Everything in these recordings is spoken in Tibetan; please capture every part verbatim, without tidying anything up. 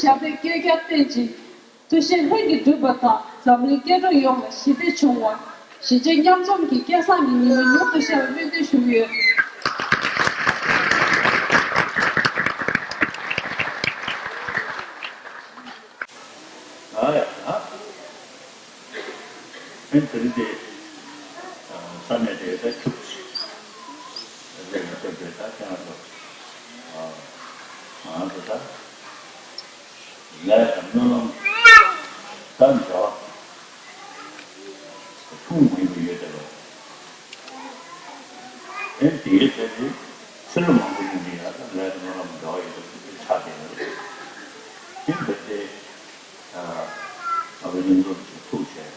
ཞབས་པད་བསྐལ་བརྒྱར་བརྟན་ཅིང་། ཐུགས་བཞེད་ལྷུན་གྱིས་འགྲུབ་པ་དང་། འཛམ་གླིང་སྐྱེ་འགྲོ་ཡོངས་ལ་ཞི་བདེ་འབྱུང་བར། གཞིས་བྱེས་མཉམ་འཛོམས་ཀྱི་སྐལ་བཟང་གི་ཉི་མ་མྱུར་དུ་ཤར་བའི་སྨོན་འདུན་ཞུ་གི་ཡོད། ཨ་ཡ། ཨེ་དེ་རིང་དེ་ས་གནས་དེ་ད་ཁྱུག་ཅིག་ལས་ཀྱི་སྟོབས་དེ་ད་ཁྱེད་རང་ཚོ་ང་ཚོ་ད་ལས་དང་སྨོན་ལམ་ད་འབྲེལ་བ་ཆུང་མང་པོ་ཡོད་དེ་ལོ། ཨེ་དེའི་ཚེ་དེ་ཕྱི་ལོ་མང་པོ་ཡིན་གྱི་ཡ་ད་ལས་དང་སྨོན་ལམ་འབྲེལ་བ་ཡོད་པ་དེ་ཆགས་བསྡད་ཡོད་རེད། ཨེ་འདི་དེ། ཨ་ཕ་མཉམ་དུ་ཐུག་བྱས།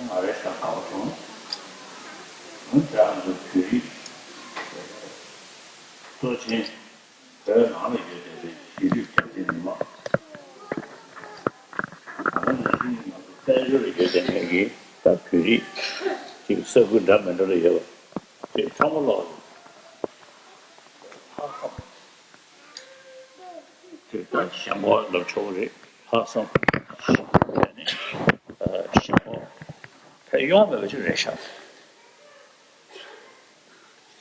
ང་རེ་ཤ་ཁ་བ་བྱུང་། ང་ཚོ་བོད་རིགས་གཙོ་ཆེན་བོད་ནང་ལ་ཡོད་བསྡད་པའི་གཞིས་ལུས་རྒྱ་ཆེ་མི་མང་། ད་ལྟ་ནང་བཞིན་ང་ཚོ་བཙན་བྱོལ་ལ་ཡོད་བསྡད་མཁན་གྱི་ད་བོད་རིགས་ཀྱི་ས་ཁུལ་འདྲ་མི་འདྲ་ལ་ཡོད་པ་དེ་ཚང་མ་ལོག་ལ་ལྷག་བསམ། དེ་ལྟར་ཞེན་ཁོག་ལབ་ཆོག་གི་རེད། ལྷག་བསམ་ཞེན་ཁོག་ནས་ཞེན་ཁོག་ཕར་ཡོང་མེད་པ་ཅིག་རེད་ཤག་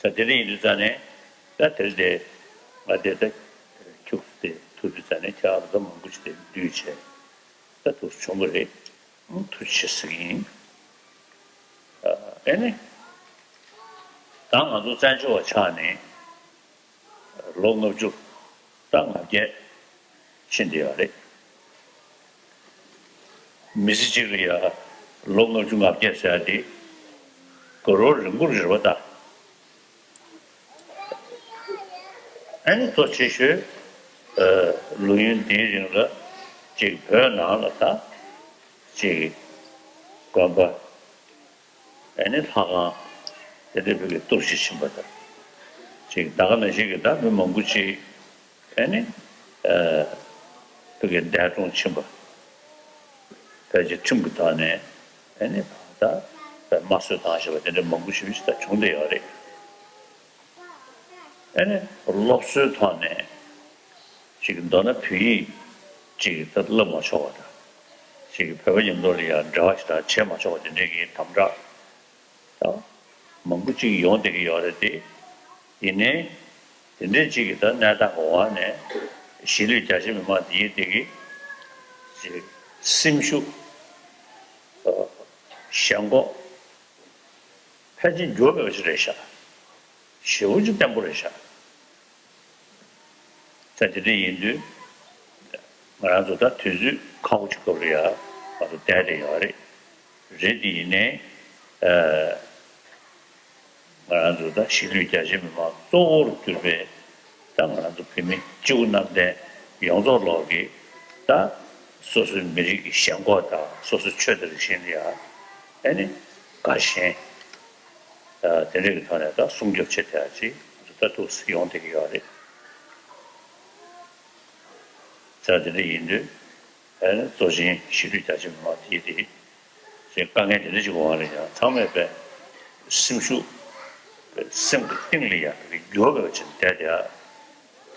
ད་དེ་འདྲ་ཡིན་དུས་ཙང་ནས་ད་དེར་དེ་ང་དེ་ད་ཁྱུག་དེ་ཐུག་དུས་ཙང་ནས་ཁྱེད་ཨ་ལོ་ད་མང་པོ་ཅིག་དེ་འདུས་བྱས་ད་ཐུག་བྱུང་གི་རེད། ཐུགས་རྗེ་ཆེ་ཟེར་གྱི་ཡིན། ཨ་ནི་ད་ང་ཚོ་བཙན་བྱོལ་བ་ཆགས་ནས། ལོ་ལྔ་བཅུ་དང་ལྔ་བརྒྱད་ཕྱིན་བསྡད་ཡོད་རེད། མི་ཚེ་གཅིག་ལ་ཡ་ལོ་ལྔ་བཅུ་ང་བརྒྱད་ཟེར་ཡ་དེ་དགའ་རབ་རིང་པོ་རེད་པ་ད། ཨ་ནི་གཙོ་ཆེ་ཤོས་ལོ་ཡུན་འདིའི་རིང་ལ་ཅིག་བོད་ནང་ལ་ད་ཅིག་དགོན་པ། ཨ་ནི་ལྷ་ཁང་། དེ་འདྲའི་བོད་ཀྱི་གཏོར་བཤིག་ཕྱིན་པ་དང་། ཅིག་ད་ག་ནང་བཞིན་གྱི་ད་མི་མང་པོ་ཅིག་ཨ་ནི་བོད་ཀྱི་འདས་གྲོངས་ཕྱིན་པ། ཕལ་ཆེར་ཁྲིམས་ཀྱི་ཐོག་ནས་ཨ་ནི་ད་དམར་གསོད་བཏང་བཞག་པ་དེ་འདྲ་མང་པོ་ཞིག་ད་བྱུང་བསྡད་ཡོད་རེད། ཨ་ནི་སློབ་གསོའི་ཐོག་ནས་ཅིག་མདོར་ན་བོད་ཡིག་ཅིག་ད་བསླབ་མ་ཆོག་པ་དང་། ཅིག་བོད་པ་མཉམ་དུ་ལ་ཡང་འབྲེལ་བ་ཞིག་ད་བྱེད་མ་ཆོག་པ་དེ་འདྲའི་གི་དམ་དྲག་ད་མང་པོ་ཅིག་ཡོང་བསྡད་ཀྱི་ཡོད་རེད་དེ། ཡིན་ནའི་དེ་འདྲའི་ཅིག་གི་ད་གནས་སྟངས་འོག་ནས་གཞིས་ལུས་རྒྱ་ཆེ་མི་མང་དེ་ཡིན་དེ་གི་ཅིག་སེམས་ཤུགས་ཞེན་ཁོག་ཕལ་ཆེར་འགྱུར་མེད་པ་ཞིག་རེད་ཤག་ཞེ་པོ་ཅིག་བརྟན་པོ་རེད་ཤག་ད་དེ་འདྲ་ཡིན་དུས་ང་རང་ཚོ་ད་དུས་ཚོད་ཁག་པོ་ཅིག་སྐབས་རེ་ཡ་ང་ཚོ་བསྡད་བསྡད་ཡོད་རེད། རེད་དེ་ཡིན་ནའི་ཨ་ང་རང་ཚོ་ད་གཞིས་ལུས་རྒྱ་ཆེ་མི་མང་གཙོ་བོར་གྱུར་པའི་ད་ང་རང་ཚོ་བོད་མི་སྤྱི་བོ་གནམ་བསྟན་ཡོངས་རྫོགས་ལོག་གི་ད་སོ་སོའི་མི་རིགས་ཀྱི་ཞེན་ཁོག་དང་སོ་སོའི་ཆོས་དང་རིག་གཞུང་ལ་ཡ་ཨ་ནི་དགའ་ཞེན་དེ་འདྲ་གི་ཐོག་ནས་ད་སྲུང་སྐྱོབ་བྱེད་ཐུབ་ཡ་ཅིག་ང་ཚོ་ད་ཐུགས་སུ་ཡོང་བསྡད་ཀྱི་ཡོད་རེད། ད་དེ་འདྲ་ཡིན་དུས་ཨ་ནི་གཙོ་ཆེན་གཞིས་ལུས་རྒྱ་ཆེ་མི་མང་དེ་དེ་ཅིག་དཀའ་ངལ་དེ་འདྲ་ཅིག་འོང་བ་ལ་ཡང་ཚང་མས་པའི་སེམས་ཤུགས་པའི་སེམས་ཀྱི་གཏིང་ལ་ཡང་པའི་འགྱུར་བ་ཅིག་བསྡད་དེ་ཨ་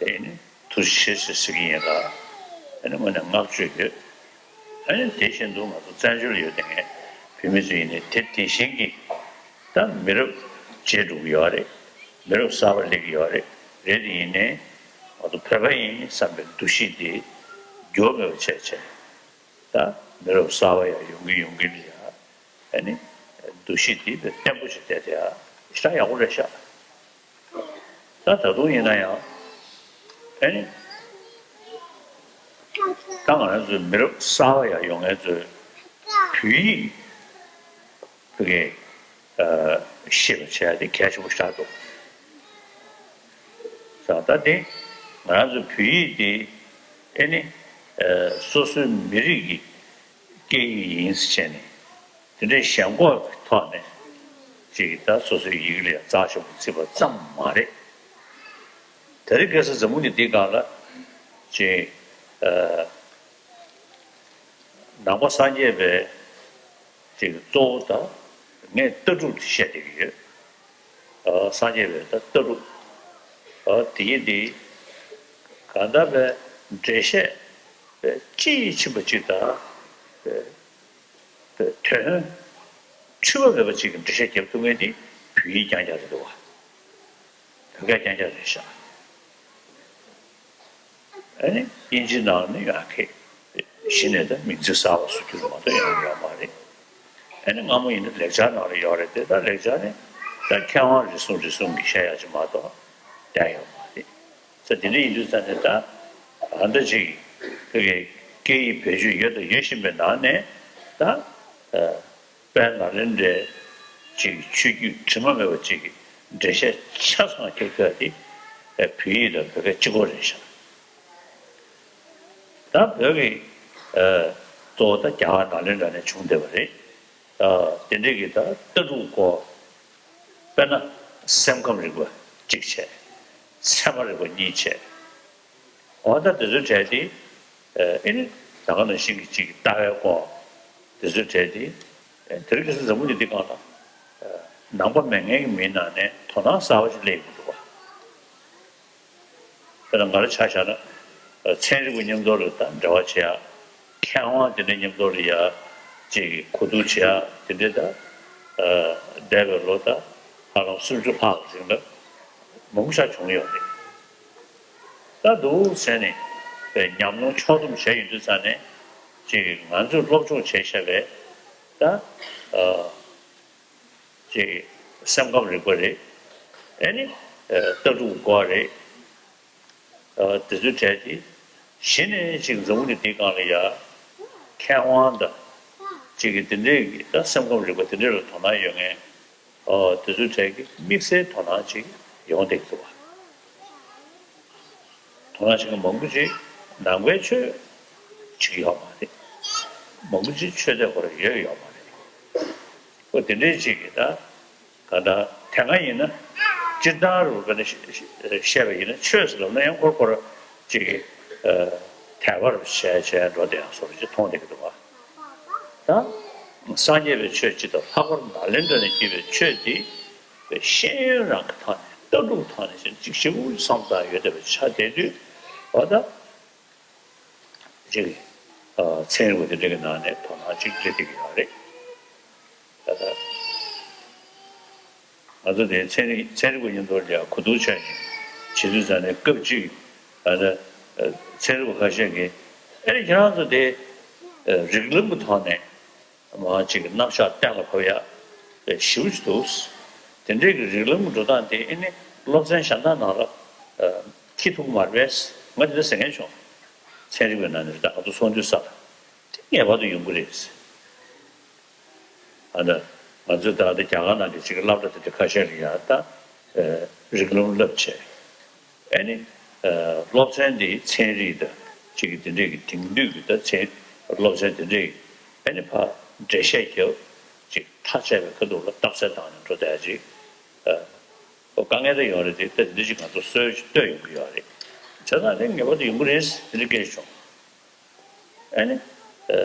དེ་ནི་ཐུགས་རྗེ་ཆེ་ཟེར་གྱི་ཡིན་ལ་ཨ་ནི་དངོས་གནས་བསྔགས་བརྗོད་ཡོད། ཨ་ནི་དེ་བཞིན་དུ་ང་ཚོ་བཙན་བྱོལ་ལ་ཡོད་དེ་ངས་བོད་མི་ཚོ་ཡིན་ནའི་དེ་དེ་བཞིན་གྱི་ད་མི་རབས་བརྗེ་འགྲོ་གི་ཡོད་རེད། མི་རབས་གསར་པ་སླེབས་ཀྱི་ཡོད་རེད། རེད་དེ་ཡིན་ནའི་ང་ཚོ་བོད་པ་ཡིན་བསམ་པའི་འདུ་ཤེས་དེ་འགྱུར་མེད་པ་བྱས་བྱས་ད་མི་རབས་གསར་པ་ཡང་ཡོང་གི་ཡོང་གི་ལ་ཡ་ཨ་ནི་འདུ་ཤེས་དེ་བརྟན་པོ་ཞིག་བསྡད་དེ་ཡ་ཞེ་དྲག་ཡག་པོ་རེད་ཤག་ད་ད་དུང་ཡིན་ན་ཡང་ཨ་ནི་ད་ང་རང་ཚོའི་མི་རབས་གསར་པ་ཡང་ཡོང་མཁན་ཚོས་བོད་ཡིག་བོད་སྐད་ཤེས་པ་བྱས་ཏེ་གལ་ཆེན་པོ་ཞིག་འདུག་ད་ལྟ་དེ་ང་རང་ཚོ་བོད་ཡིག་དེ་ཨེ་ནི་སོ་སོའི་མི་རིགས་ཀྱི་སྐད་ཡིག་ཡིན་ཟེར་བྱས་ནས་དེ་འདྲའི་ཞེན་ཁོག་གི་ཐོག་ནས་ཅིག་ད་སོ་སོའི་ཡི་གེ་ལ་ཡང་རྩ་ཆེན་པོ་བརྩི་བ་ཙམ་མ་རེད། དེ་རིང་ཁ་སང་འཛམ་བུ་གླིང་འདིའི་སྒང་ལ་ཅིག་ནང་པ་སངས་རྒྱས་པའི་ཅིག་གཙོ་བོ་དང་ངས་ལྟ་གྲུབ་དེ་བཤད་བསྡད་ཀྱི་ཡོད། སངས་རྒྱས་པའི་ད་ལྟ་གྲུབ་དེ་ཡིན་དེ་གང་ལྟར་བས་ འགྲེལ་བཤད་དཔྱིས་ཕྱིན་པ་ཅིག་དང་དོན་འཁྲུལ་པ་མེད་པ་ཅིག་གི་འགྲེལ་བཤད་རྒྱབ་ཐུབ་མཁན་དེ་བོད་ཡིག་རྐྱང་རྐྱང་རེད་འདུག་བ། བོད་སྐད་རྐྱང་རྐྱང་རེད་ཤག་ཨ་ནི་དབྱིན་ཇིའི་ནང་ནས་ཡང་ཁྱེད་གཞི་ནས་ད་མིང་ཚིག་གསར་པ་བཟོ་རྒྱུ་མ་གཏོགས་ཡང་ཡོད་མ་རེད། ཨ་ནི་སྔ་མོ་ཡིན་ན་ལེགས་སྦྱར་ནང་ལ་ཡོད་རེད་དེ། ད་ལེགས་སྦྱར་ནི་ད་མཁས་དབང་རེ་ཟུང་རེ་ཟུང་གིས་བཤད་ཡག་ཅིག་མ་གཏོགས་བསྡད་ཡོད་མ་རེད། ས་དེ་འདྲ་ཡིན་དུས་ཙང་ནས་ད་ཨ་འདྲ་ཅིག་ཁོ་གི་སྐད་ཡིག་བེད་སྤྱོད་ཡོད་དང་ཡོད་བཞིན་པའི་ནང་ནས་ད་དཔལ་ནཱ་ལེནྡྲའི་ཅིག་ཆོས་བརྒྱུད་དྲི་མ་མེད་པ་ཅིག་གི་འགྲེལ་བཤད་ཆ་ཚང་རྒྱབ་ཐུབ་ཡ་དེ་བོད་ཡིག་དང་བོད་སྐད་གཅིག་པོ་རེད་ཤག་ད་བོད་ཀྱི་ཨ་གཙོ་བོ་ད་རྒྱ་གར་ནཱ་ལེནྡྲ་ནས་བྱུང་བསྡད་པ་རེད། ཨ་དེ་འདྲའི་གི་ད་ལྟ་གྲུབ་སྐོར། དཔེར་ན་སེམས་ཁམས་རིག་པ་གཅིག་བྱས། ཚད་མ་རིག་པ་གཉིས་བྱས། འོ་ད་དེ་ཚོའི་གྲས་དེ་ཨ་ཨེ་ནི་ད་ག་ནང་བཞིན་གྱི་གཅིག་གི་ལྟ་བའི་སྐོར་དེ་ཚོའི་གྲས་དེ་ཨ་དེ་རིང་ཁ་སང་འཛམ་བུ་གླིང་འདི་སྒང་ལ་ཨ་ནང་པ་མེད་མཁན་གྱི་མིའི་ནང་ནས་དོ་སྣང་གསར་པ་ཞིག་སླེབས་ཡོང་གི་འདུག་བ། དཔེར་ན་ང་རང་ཆ་བཞག་ན་ཚན་རིག་པ་མཉམ་དུ་ལ་ད་འབྲེལ་བ་བྱེད་ཡ། མཁས་དབང་དེ་འདྲ་མཉམ་དུ་ལ་ཡ་ཅིག་གོ་བསྡུར་བྱེད་ཡ་དེ་འདྲ་ད་འདས་པའི་ལོ་ད་ཧ་ལམ་སུམ་ཅུ་ལྷག་རིང་ལ་མང་པོ་ཞིག་བྱུང་ཡོད་རེད། ད་འདུག་བྱས་ནས་ཉམས་མྱོང་ཕྱོགས་བསྡོམས་བྱས་ཡོང་དུས་ཙང་ནས་ཅིག་ང་ཚོས་སློབ་སྦྱོང་བྱས་བཞག་པའི་ད། ཅིག་སེམས་ཁམས་རིག་པ་རེད། ཨེ་ནི་ལྟ་གྲུབ་སྐོར་རེད། དེ་ཚོའི་གྲས་དེ་གཞི་ནས་ཅིག་འཛམ་བུ་གླིང་འདིའི་སྒང་ལ་ཡ་མཁས་དབང་དང་ཅིག་གི་དེ་འདྲའི་གི་ད་སེམས་ཁམས་རིག་པ་དེ་འདྲ་ལ་དོ་སྣང་ཡོད་མཁན་དེ་ཚོའི་གྲས་ཀྱི་དམིགས་བསལ་དོ་སྣང་ཅིག་ཡོང་བསྡད་ཀྱི་འདུག་བ། དོ་སྣང་བྱེད་མཁན་མང་པོ་ཅིག་ནང་པའི་ཆོས་བྱེད་ཀྱི་ཡོད་མ་རེད། མང་པོ་ཅིག་ཆོས་དད་ཁོ་རང་ཡོད་ཡོད་མ་རེད། ཨོ་དེ་འདྲའི་ཅིག་གིས་ད་ག་འདྲ་དེ་སྔ་ཡིན་ན་སྤྱིར་བཏང་རུ་ག་ནས་བཤད་པ་ཡིན་ན་ཆོས་ཟེར་ལབ་ན་ཡང་ཁོ་ཁོ་རང་ཅིག་གིས་དད་པ་རུ་བྱས་བྱས་འགྲོ་བསྡད་ཡག་བཟོ་འདྲ་ཅིག་མཐོང་བསྡད་ཀྱི་འདུག་བ། ད་སངས་རྒྱས་པའི་ཆོས་སྤྱི་དང་ལྷག་པར་ནཱ་ལེནྡྲ་ནས་སྐྱེས་པའི་ཆོས་འདི་ཤེས་ཡོན་རང་གི་ཐོག་ནས་ལྟ་གྲུབ་ཐོག་ནས་ཅིག་ཞེ་པོ་བསམ་བཏང་ཡོད་བསྡད་པ་ཆགས་བསྡད་དུས། འོ་ད་ཅིག་ཚན་རིག་པ་དེ་འདྲ་གི་ནང་ནས་དོ་སྣང་ཅིག་སྤྲད་བསྡད་ཀྱི་ཡོད་རེད། ད་ལྟ་ང་ཚོ་དེ་ཚན་རིག་ཚན་རིག་པ་མཉམ་དུ་ལ་གོ་བསྡུར་བྱས་ནས་བྱེད་དུས་ཙང་ནས་སྐབས་གཅིག་ད་ལྟ་ཚན་རིག་པ་ཁ་ཤས་ཀྱིས་ཨེ་རེད་ཁྱེད་རང་ཚོ་དེ་རིགས་ལམ་གྱི་ཐོག་ནས་མ་གཅིག་གི་རྣམ་གཞག་གཏན་ལ་ཕབ་ཡག་ཞེ་པོ་ཅིག་འདུག་དེ་འདྲའི་གི་རིགས་ལམ་གྱི་འགྲོ་སྟངས་དེ་ཨེ་ནི་སློབ་ཚན་གཞན་དག་ནང་ལ་འཁྱེར་ཐུབ་ཀྱི་མ་རེད་པས། ང་དེ་འདྲ་ཟེར་མཁན་བྱུང་། ཚན་རིག་པའི་ནང་ནས་ད་ང་ཚོ་ཚོགས་འདུའི་སར་དེ་ངེས་པར་དུ་ཡོང་གི་རེད། ཨ་ནི་ང་ཚོས་ད་ལྟ་རྒྱ་གར་ནང་གི་ཅིག་གི་སློབ་གྲྭ་དེ་འདྲ་ཁ་ཤས་ལ་ཡང་ད་རིགས་ལམ་བསླབ་བྱས། ཨ་ནི་སློབ་ཚན་འདི་ཚན་རིག་དང་ཅིག་གི་དེ་འདྲས་ཀྱི་དེང་དུས་ཀྱི་ད་ཚན་སློབ་ཚན་དེ་འདྲས་ཨ་ནི་ཕར་འགྲེལ་བཤད་རྒྱབ་ཅིག་ཐག་བཅད་པའི་ཁ་ཐུག་ལ་རྟགས་གསལ་བཏང་ནས་འགྲོ་བསྡད་ཅིག་ཨོ་དཀའ་ངལ་ད་ཡོང་རེད་དེ། ད་དེ་འདྲ་ཅིག་ང་ཚོ་སྲོལ་ཞིག་གཏོད་ཡོང་གི་ཡོད་རེད། བྱས་ཙང་ནི་ངེས་པར་དུ་ཡོང་གི་རེད་དེ་འདྲ་སྐད་བྱུང་། ཨ་ནི། ཨ་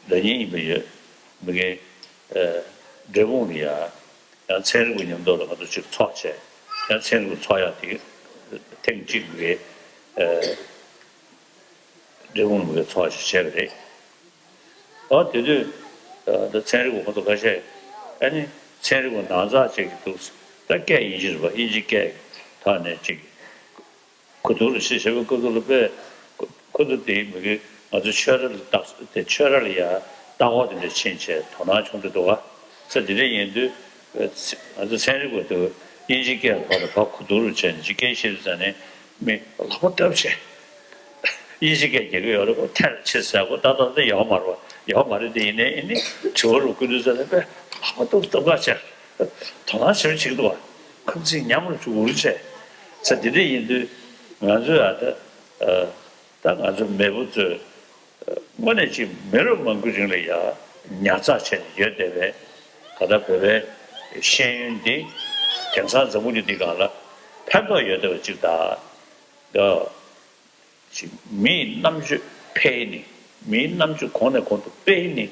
ཟླ་ཉིན་ཡིན་པ་ཡོད། མི་ངན། ཨ་འབྲས་སྤུངས་ལ་ཡ། ཡང་ཚན་རིག་པ་མཉམ་དུ་ལ་ང་ཚོ་ཅིག་ཚོགས་བྱས། ཡང་ཚན་རིག་པ་ཚོགས་ཡག་དེ་ཐེངས་གཅིག་མི་ངན། ཨ་འབྲས་སྤུངས་ལ་མི་ངན་ཚོགས་བྱས་བྱས་པ་རེད། ཨ་དེ་དུས་ཨ་ད་ཚན་རིག་པ་ཁོ་ཚོ་ཁ་ཤས་ཨ་ནི་ཚན་རིག་པ་ནང་ཚགས་བྱེད་ཀྱི་འདུག་ད་སྐད་དབྱིན་ཇི་རེད་པ། དབྱིན་ཇི་སྐད་ཐོག་ནས་ཅིག་གོ་བསྡུར་ཞིག་བྱེད་པའི་སྐབས་སུ་ལ་དཔེ་ཁོ་ཚོ་དེའི་མི་གི་ང་ཚོ་ཆོས་ར་ལ་བཏགས་དེ་ཆོས་ར་ལ་ཡ་ལྟ་བ་དེ་འདྲ་ཕྱིན་བྱས་དོ་སྣང་བྱུང་འདུག་ག་ས་དེ་འདྲ་ཡིན་དུས་ང་ཚོ་ཚན་རིག་པ་དེ་དབྱིན་ཇི་སྐད་ལ་ཕར་ལ་ཕར་གོ་བསྡུར་བྱས་ནས་ཅིག་སྐད་བཤད་དུས་ཙང་ནས་མི་ལག་པ་བརྡབ་བྱས་དབྱིན་ཇི་སྐད་རྒྱག་གི་ཡོད་རེད། ཁོ་ཐལ་ཆེ་ཟེར་ཁོ་ཏག་ཏག་དེ་ཡོད་མ་རེད་པ། ཡོད་མ་རེད་དེ་ཡིན་ནའི་ཨེ་ནི་དྲི་བ་རུ་བསྐུལ་དུས་ཙང་ནས་དཔེ་ལག་པ་སྟོབས་སྟོབས་ཁ་བྱས། དོ་སྣང་ཞེ་པོ་བྱེད་ཀྱི་འདུག་བ། ཁོང་ཚོས་ཉམས་རུ་བཅུག་འུར་བྱས། ས་དེ་འདྲ་ཡིན་དུས་ང་ཚོས་ཨ་ད་ཨ་ད་ང་ཚོ་མེས་པོ་ཚོས་དངོས་གནས་ཅིག་མི་རབས་མང་པོའི་རིང་ལ་ཡ་ཉར་ཚགས་བྱས་ནས་ཡོད་བསྡད་པའི་ད་ལྟ་བོད་པའི་ཤེས་ཡོན་འདི་དེང་སང་འཛམ་བུ་གླིང་འདི་སྒང་ལ་ཕན་ཐོགས་ཡོད་བསྡད་པ་ཅིག་དང་། ཅིག་མིའི་རྣམ་དཔྱོད་འཕེལ་ནས་མིའི་རྣམ་དཔྱོད་གོང་ནས་གོང་དུ་སྤེལ་ནས་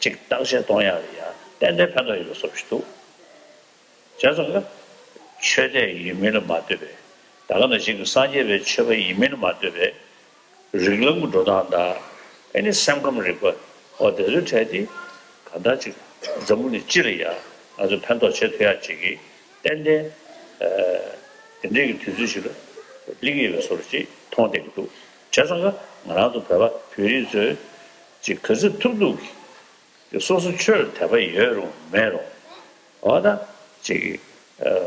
ཅིག་བརྟག་དཔྱད་གཏོང་ཡག་ལ་ཡ་ཏན་ཏན་ཕན་ཐོགས་ཡོད་པའི་བཟོ་ཞིག་འདུག་བྱས་ཙང་ཀ་ཆོས་དད་ཡིན་མིན་ལ་མ་ལྟོས་པའི་ད་ག་ནང་བཞིན་གྱི་སངས་རྒྱས་པའི་ཆོས་པ་ཡིན་མིན་ལ་མ་ལྟོས་པའི་ རིགས་ལམ་གྱི་འགྲོ་སྟངས་དང་། ཨེ་ནི་སེམས་ཁམས་རིག་པ། འོ་དེ་ཚོའི་གྲས་དེ་གང་ལྟར་ཅིག་འཛམ་བུ་གླིང་སྤྱི་ལ་ཡང་ང་ཚོས་ཕན་ཐོགས་བྱེད་ཐུབ་ཡག་ཅིག་གི་ཏན་ཏན་དེ་འདྲའི་གི་དུས་ཚོད་ཞིག་ལ་སླེབས་ཀྱི་ཡོད་པའི་བཟོ་འདྲ་ཅིག་མཐོང་བསྡད་ཀྱི་འདུག་བྱས་ཙང་ཀ་ང་རང་ཚོ་བོད་པ་བོད་རིགས་ཚོས་ཅིག་ག་ཚོད་ཐུབ་ཐུབ་ཀྱིས། སོ་སོ་ཆོས་ལ་དད་པ་ཡོད་རུང་མེད་རུང་། འོ་ད་ཅིག་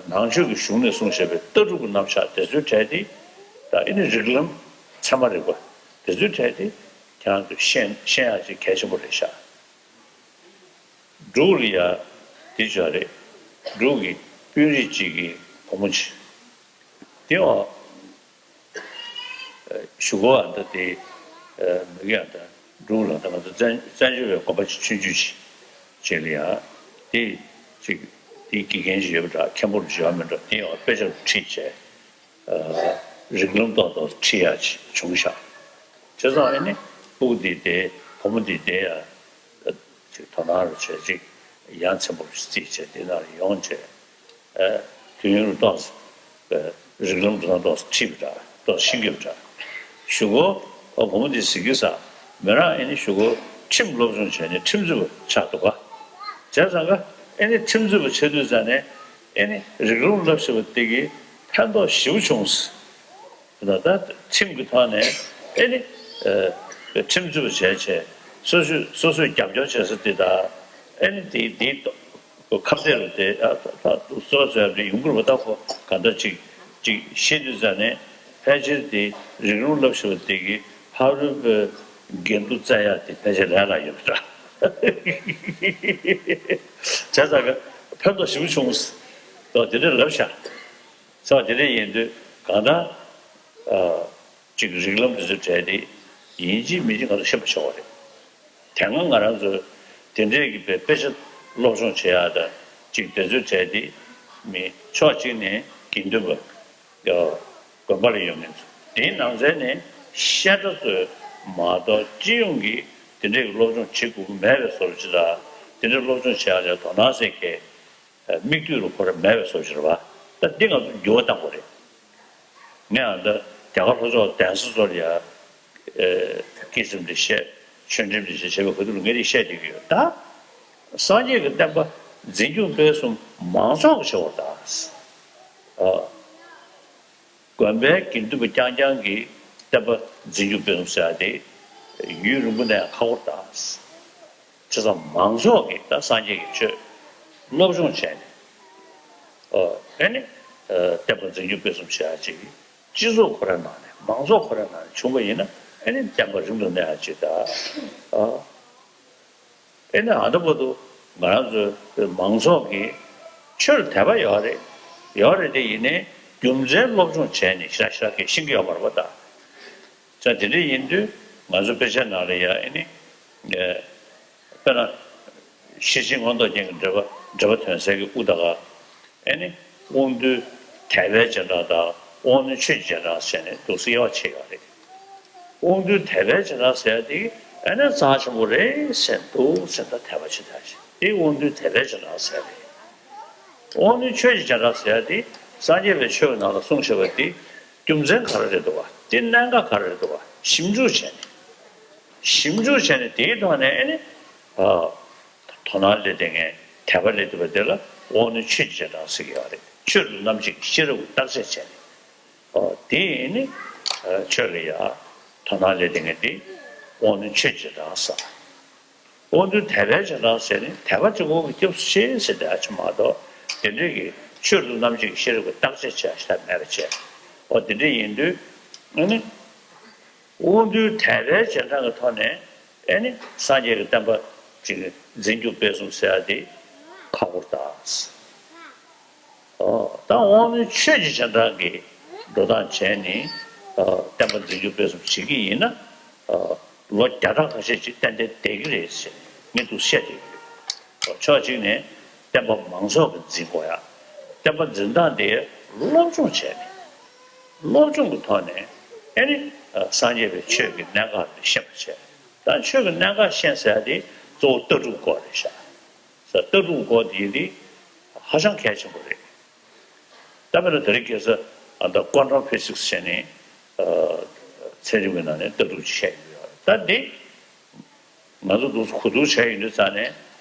ནང་ཆོས་ཀྱི་གཞུང་ནས་གསུངས་བཞག་པའི་ལྟ་གྲུབ་ཀྱི་རྣམ་གཞག་དེ་ཚོའི་གྲས་དེ། ད་ཨེ་ནི་རིགས་ལམ་ཚད་མ་རིག་པ་དེ་ཚོའི་གྲས་དེ་ཁྱེད་རང་ཚོས་ཤེས་ཤེས་ཡག་ཅིག་གལ་ཆེན་པོ་རེད་ཤག་འབྲུག་ལ་ཡ་དེ་ཅིག་རེད། འབྲུག་གི་དཔོན་རིགས་གཅིག་གི་བུ་མོ་ཅིག་དེ་འོ། གཞུག་གུ་ཨ་ད་དེ་མི་གི་ཨ་ད་འབྲུག་ལ་ད་ང་ཚོ་བཙན་བཙན་བྱོལ་བའི་དགོན་པ་ཆུང་ཆུང་ཞིག་ཅིག་ལ་ཡ་དེ་ཅིག་དེ་དགེ་རྒན་ཞིག་ཡོད་པ་འདྲ། མཁན་པོ་ཞིག་ཡོད་མེད་འདྲ། དེ་ཡང་དཔེ་ཆ་ཁྲིད་བྱས། རིགས་ལམ་ཏོག་ཏོག་ཁྲིད་ཡག་ཅིག་བྱུང་ཤག་བྱས་ཙང་ཨ་ནི་སྤུ་གུ་དེ་དེ་བུ་མོ་དེ་དེ་ཡ། ཅིག་དོ་སྣང་རུ་བྱས་ཅིག་ཡ་མཚན་པོ་རྩིས་བྱས་དེ་ནང་ལ་ཡོང་བྱས། ཨ་དུས་ཡུན་རུ་ཏོག་ཙམ་རིགས་ལམ་འགྲོ་སྟངས་ཏོག་ཙམ་ཁྲིད་པ་འདྲ་ཏོག་ཙམ་ཤེས་ཀྱི་ཡོད་པ་འདྲ། གཞུག་གུ་ཨ་བུ་མོ་འདི་གཟིགས་ཀྱི་ས་མི་རང་ཨེ་ནི་གཞུག་གུ་ཁྲིམས་སློབ་སྦྱོང་བྱས་ནས་ཁྲིམས་རྩོད་པ་ཆགས་འདུག་ག་བྱས་ཙང་ཀ་ཨེ་ནི་ཁྲིམས་རྩོད་པ་བྱས་དུས་ཙང་ནས་ཨེ་ནི་རིགས་ལམ་བསླབ་ཤེས་པ་དེ་གིས་ཕན་ཐོགས་ཞེ་པོ་བྱུང་ཟེར། ད་ལྟ་ཁྲིམས་ཀྱི་ཐོག་ནས་ཨེ་ནི་ཁྲིམས་རྩོད་པ་བྱས་བྱས་སོ་སོས་སོ་སོས་རྒྱབ་སྐྱོར་བྱེད་ས་དེ་དང་ཨེ་ནི་དེ་དེའི་ཁ་གཏད་ལ་དེ་ཨ་ད་ད་སོ་སོ་ཡང་ཡོང་གི་རེད་པ། ད་ཁོ་ག་འདྲ་ཅིག་ཅིག་ཤེས་དུས་ཙང་ནས་ཕལ་ཆེར་དེ་རིགས་ལམ་བསླབ་ཤེས་པ་དེ་གིས་ཕ་རོལ་པོའི་འགལ་འདུ་བཙལ་ཡག་དེ་ཕལ་ཆེར་ལས་སླ་ཡོད་པ་འདྲ། བྱས་ཙང་ཀ་ཕན་ཐོགས་ཞེ་པོ་བྱུང་ཟེར་དེ་འདྲ་ལབ་ཤག་ཚེ་བ་དེ་འདྲ་ཡིན་དུས་གང་ལྟར། ཨ་ཅིག་རིགས་ལམ་དེ་ཚོའི་གྲས་དེ་ཡིན་གཅིག་མིན་གཅིག་ང་ཚོ་ཤེས་པ་ཆོག་པ་རེད། དེ་སྔ་ང་རང་ཚོ་དེ་འདྲའི་གི་དཔེ་དཔེ་ཆ་སློབ་སྦྱོང་བྱེད་ཡག་དང་ཅིག་དེ་ཚོའི་གྲས་དེ་མི་ཕྱོགས་གཅིག་ནས་དགེ་འདུན་པ་དགོན་པ་ལ་ཡོད་མཁན་ཚོ་དེའི་ནང་ཚན་ནས་བཤད་གྲྭ་ཚོས་མ་གཏོགས་སྤྱི་ཡོངས་ཀྱི་དེ་འདྲའི་གི་སློབ་སྦྱོང་བྱེད་དགོས་ཀྱི་མེད་པའི་བཟོ་འདྲ་ཅིག་དང་། དེ་འདྲའི་སློབ་སྦྱོང་བྱེད་ཡག་ལ་དོ་སྣང་སེ་མཁན། མིག་ལྟོས་ལ་ཁོ་རང་མེད་པའི་བཟོ་ཅིག་རེད་པ། ད་འདི་ང་ཚོ་འགྱུར་བ་གཏང་དགོས་རེད། ངས་ཨ་ད་རྒྱ་གར་ལྷོ་ཕྱོགས་གདན་ས་ཚོ་ལ་ཡ། སྐྱེས་ཆེན་འདི་བཤད། ཆོས་ཁྲིམས་འདི་བཤད་བྱས་པའི་གོ་དུས་ལ་ངས་འདི་བཤད་བསྡད་ཀྱི་ཡོད་ད། སངས་རྒྱས་ཀྱི་བསྟན་པ་འཛིན་སྐྱོང་སྤེལ་གསུམ་མང་ཚོགས་ཀྱི་བྱ་བ་དང་། དགོན་པའི་དགེ་འདུན་པ་རྐྱང་རྐྱང་གིས་བསྟན་པ་འཛིན་སྐྱོང་སྤེལ་གསུམ་ཟེར་ཡ་དེ་ཡུན་རིང་པོ་གནས་ཡ་ཁག་པོ་རེད་ད། བྱས་ཙང་མང་ཚོགས་ཀྱིས་ད་སངས་རྒྱས་ཀྱི་ཆོས་སློབ་སྦྱོང་བྱས་ནས། ཨ་ནི་བསྟན་པ་འཛིན་སྐྱོང་སྤེལ་གསུམ་བྱེད་ཡ་ཅིག་སྤྱི་ཚོགས་ཁོ་རའི་ནང་ནས་མང་ཚོགས་ཁོ་རའི་ནང་ནས་བྱུང་བ་ཡིན་ན་ཨ་ནི་བསྟན་པ་རིང་དུ་གནས་ཡ་ཅིག་ད། ཨ་ཨེ་ནི་ཨ་ད་བར་དུ་ང་རང་ཚོའི་མང་ཚོགས་ཀྱིས་ཆོས་ལ་དད་པ་ཡོད་རེད། ཡོད་རེད་དེ་ཡིན་ནའི་རྒྱུ་མཚན་སློབ་སྦྱོང་བྱས་ནས་ཞེ་དྲག་ཞེ་དྲག་གིས་ཤེས་ཀྱི་ཡོད་མ་རེད་པ་ད། ཙང་དེ་འདྲ་ཡིན་དུས་ང་ཚོ་དཔེ་ཆ་ནང་ལ་ཡ་ཨེ་ནི། དཔེར་ན། ཤེར་ཕྱིན་མངོན་རྟོགས་རྒྱན་གྱི་འགྲེལ་པ་འགྲེལ་པ་དོན་གསལ་གྱི་དབུ་ད་ག་ཨེ་ནི། དབང་རྟུལ་དད་པའི་རྗེས་འབྲང་དང་དབང་རྣོན་ཆོས་ཀྱི་རྗེས་འབྲང་ཟེར་ནས་འདུག་སེ་དབྱེ་བ་ཕྱེ་ཡོད་རེད། དབང་རྟུལ་དད་པའི་རྗེས་འབྲང་ཟེར་ཡ་དེ་ཨེ་ནི་རྩ་ཆེན་པོ་རེད་ཟེར་འདུག་སེ་ད་དད་པ་ཆེ་དྲགས་ཤིག་དེ་དབང་རྟུལ་དད་པའི་རྗེས་འབྲང་ཟེར་རེད། དབང་རྣོན་ཆོས་ཀྱི་རྗེས་འབྲང་ཟེར་ཡ་དེ་སངས་རྒྱས་པའི་ཆོས་ཀྱི་ནང་ལ་གསུངས་བཞག་པ་དེ་རྒྱུ་མཚན་ག་རེ་རེད་འདུག་བ། དེ་གནད་འགག་ག་རེ་རེད་འདུག་བ། ཞིབ་འཇུག་བྱས་ནས། ཞིབ་འཇུག་བྱས་ནས་དེའི་ཐོག་ནས་ཨེ་ནི། ཨ། དོ་སྣང་སླེབས་བསྡད་མཁན་དད་པ་སླེབས་བསྡད་པ་དེ་ལ་དབང་རྣོན་ཆོས་ཀྱི་རྗེས་འབྲང་ཟེར་གྱི་ཡོད་རེད། ཆོས་རྣམ་འབྱེད་ཀྱི་ཤེས་རབ་ཀྱིས་བརྟག་དཔྱད་བྱས་ནས། ཨ། དེ་ཡིན་ནི། ཨ། ཆོས་ལ་ཡ། དོ་སྣང་སླེབས་བསྡད་མཁན་དེ་དབང་རྣོན་ཆོས་ཀྱི་རྗེས་འབྲང་ཟེར། དབང་རྣོན་དད་པའི་རྗེས་འབྲང་ཟེར་ནི་དད་པ་གཅིག་པོ་གིས་སྐྱབས་སུ་མཆི་ཟེར་བསྡད་ཡ་ཅིག་མ་གཏོགས་དེ་འདྲའི་གི་ཆོས་རྣམ་འབྱེད་ཀྱི་ཤེས་རབ་ཀྱིས་བརྟག་དཔྱད་བྱས་ཤ་མེད་པ་བྱས། འོ་དེ་འདྲ་ཡིན་དུས་ཨ་ནི། དབང་རྣོན་དད་པའི་རྗེས་འབྲང་གི་ཐོག་ནས་ཨེ་ནི་སངས་རྒྱས་ཀྱི་བསྟན་པ་ཅིག་འཛིན་སྐྱོང་སྤེལ་གསུམ་ཟེར་ཡ་དེ་ཁག་པོ་རེད་ད། ཨོ། ད་དབང་རྣོན་ཆོས་ཀྱི་རྗེས་འབྲང་གི་འགྲོ་སྟངས་བྱས་ནས་ཨ་བསྟན་པ་འཛིན་སྐྱོང་སྤེལ་གསུམ་བྱེད་ཀྱི་ཡིན་ན་ཨ་ལོ་བརྒྱ་ཕྲག་ཁ་ཤས་ཅིག་ཏན་ཏན་བསྡད་ཀྱི་རེད་ཟེར་ངས་འདུག་བཤད་བསྡད་ཀྱི་ཡོད། ཕྱོགས་གཅིག་ནས་བསྟན་པ་མང་ཚོགས་ཀྱིས་འཛིན་དགོས་ཡ། བསྟན་པ་འཛིན་སྟངས་དེ་སློབ་སྦྱོང་བྱས་ནས། སློབ་སྦྱོང་གི་ཐོག་ནས་ཨེ་ནི་སངས་རྒྱས་པའི་ཆོས་ཀྱི་གནད་འགག་དེ་ཤེས་པ་བྱས། ད་ཆོས་ཀྱི་གནད་འགག་ཤེས་ཟེར་ཡ་དེ་གཙོ་བོ་ལྟ་གྲུབ་སྐོར་རེད་ཤག་ས་ལྟ་གྲུབ་སྐོར་དེ་དེ་ཧ་ཅང་གལ་ཆེན་པོ་རེད། ད་དཔེར་ན་དེ་རིང་ཁ་སང་ཨ་ད་ཀོན་ཊམ་ཕི་ཛིག་སི་བྱས་ནས་ཨ་རྩ་ ཚན་རིག་པའི་ནང་ནས་ལྟ་གྲུབ་ཅིག་བཤད་ཡོད་ཡོད་རེད། ད་འདི་ང་ཚོ་འདུག་གོ་བསྡུར་བྱས་ཡོང་དུས་ཙང་ནས་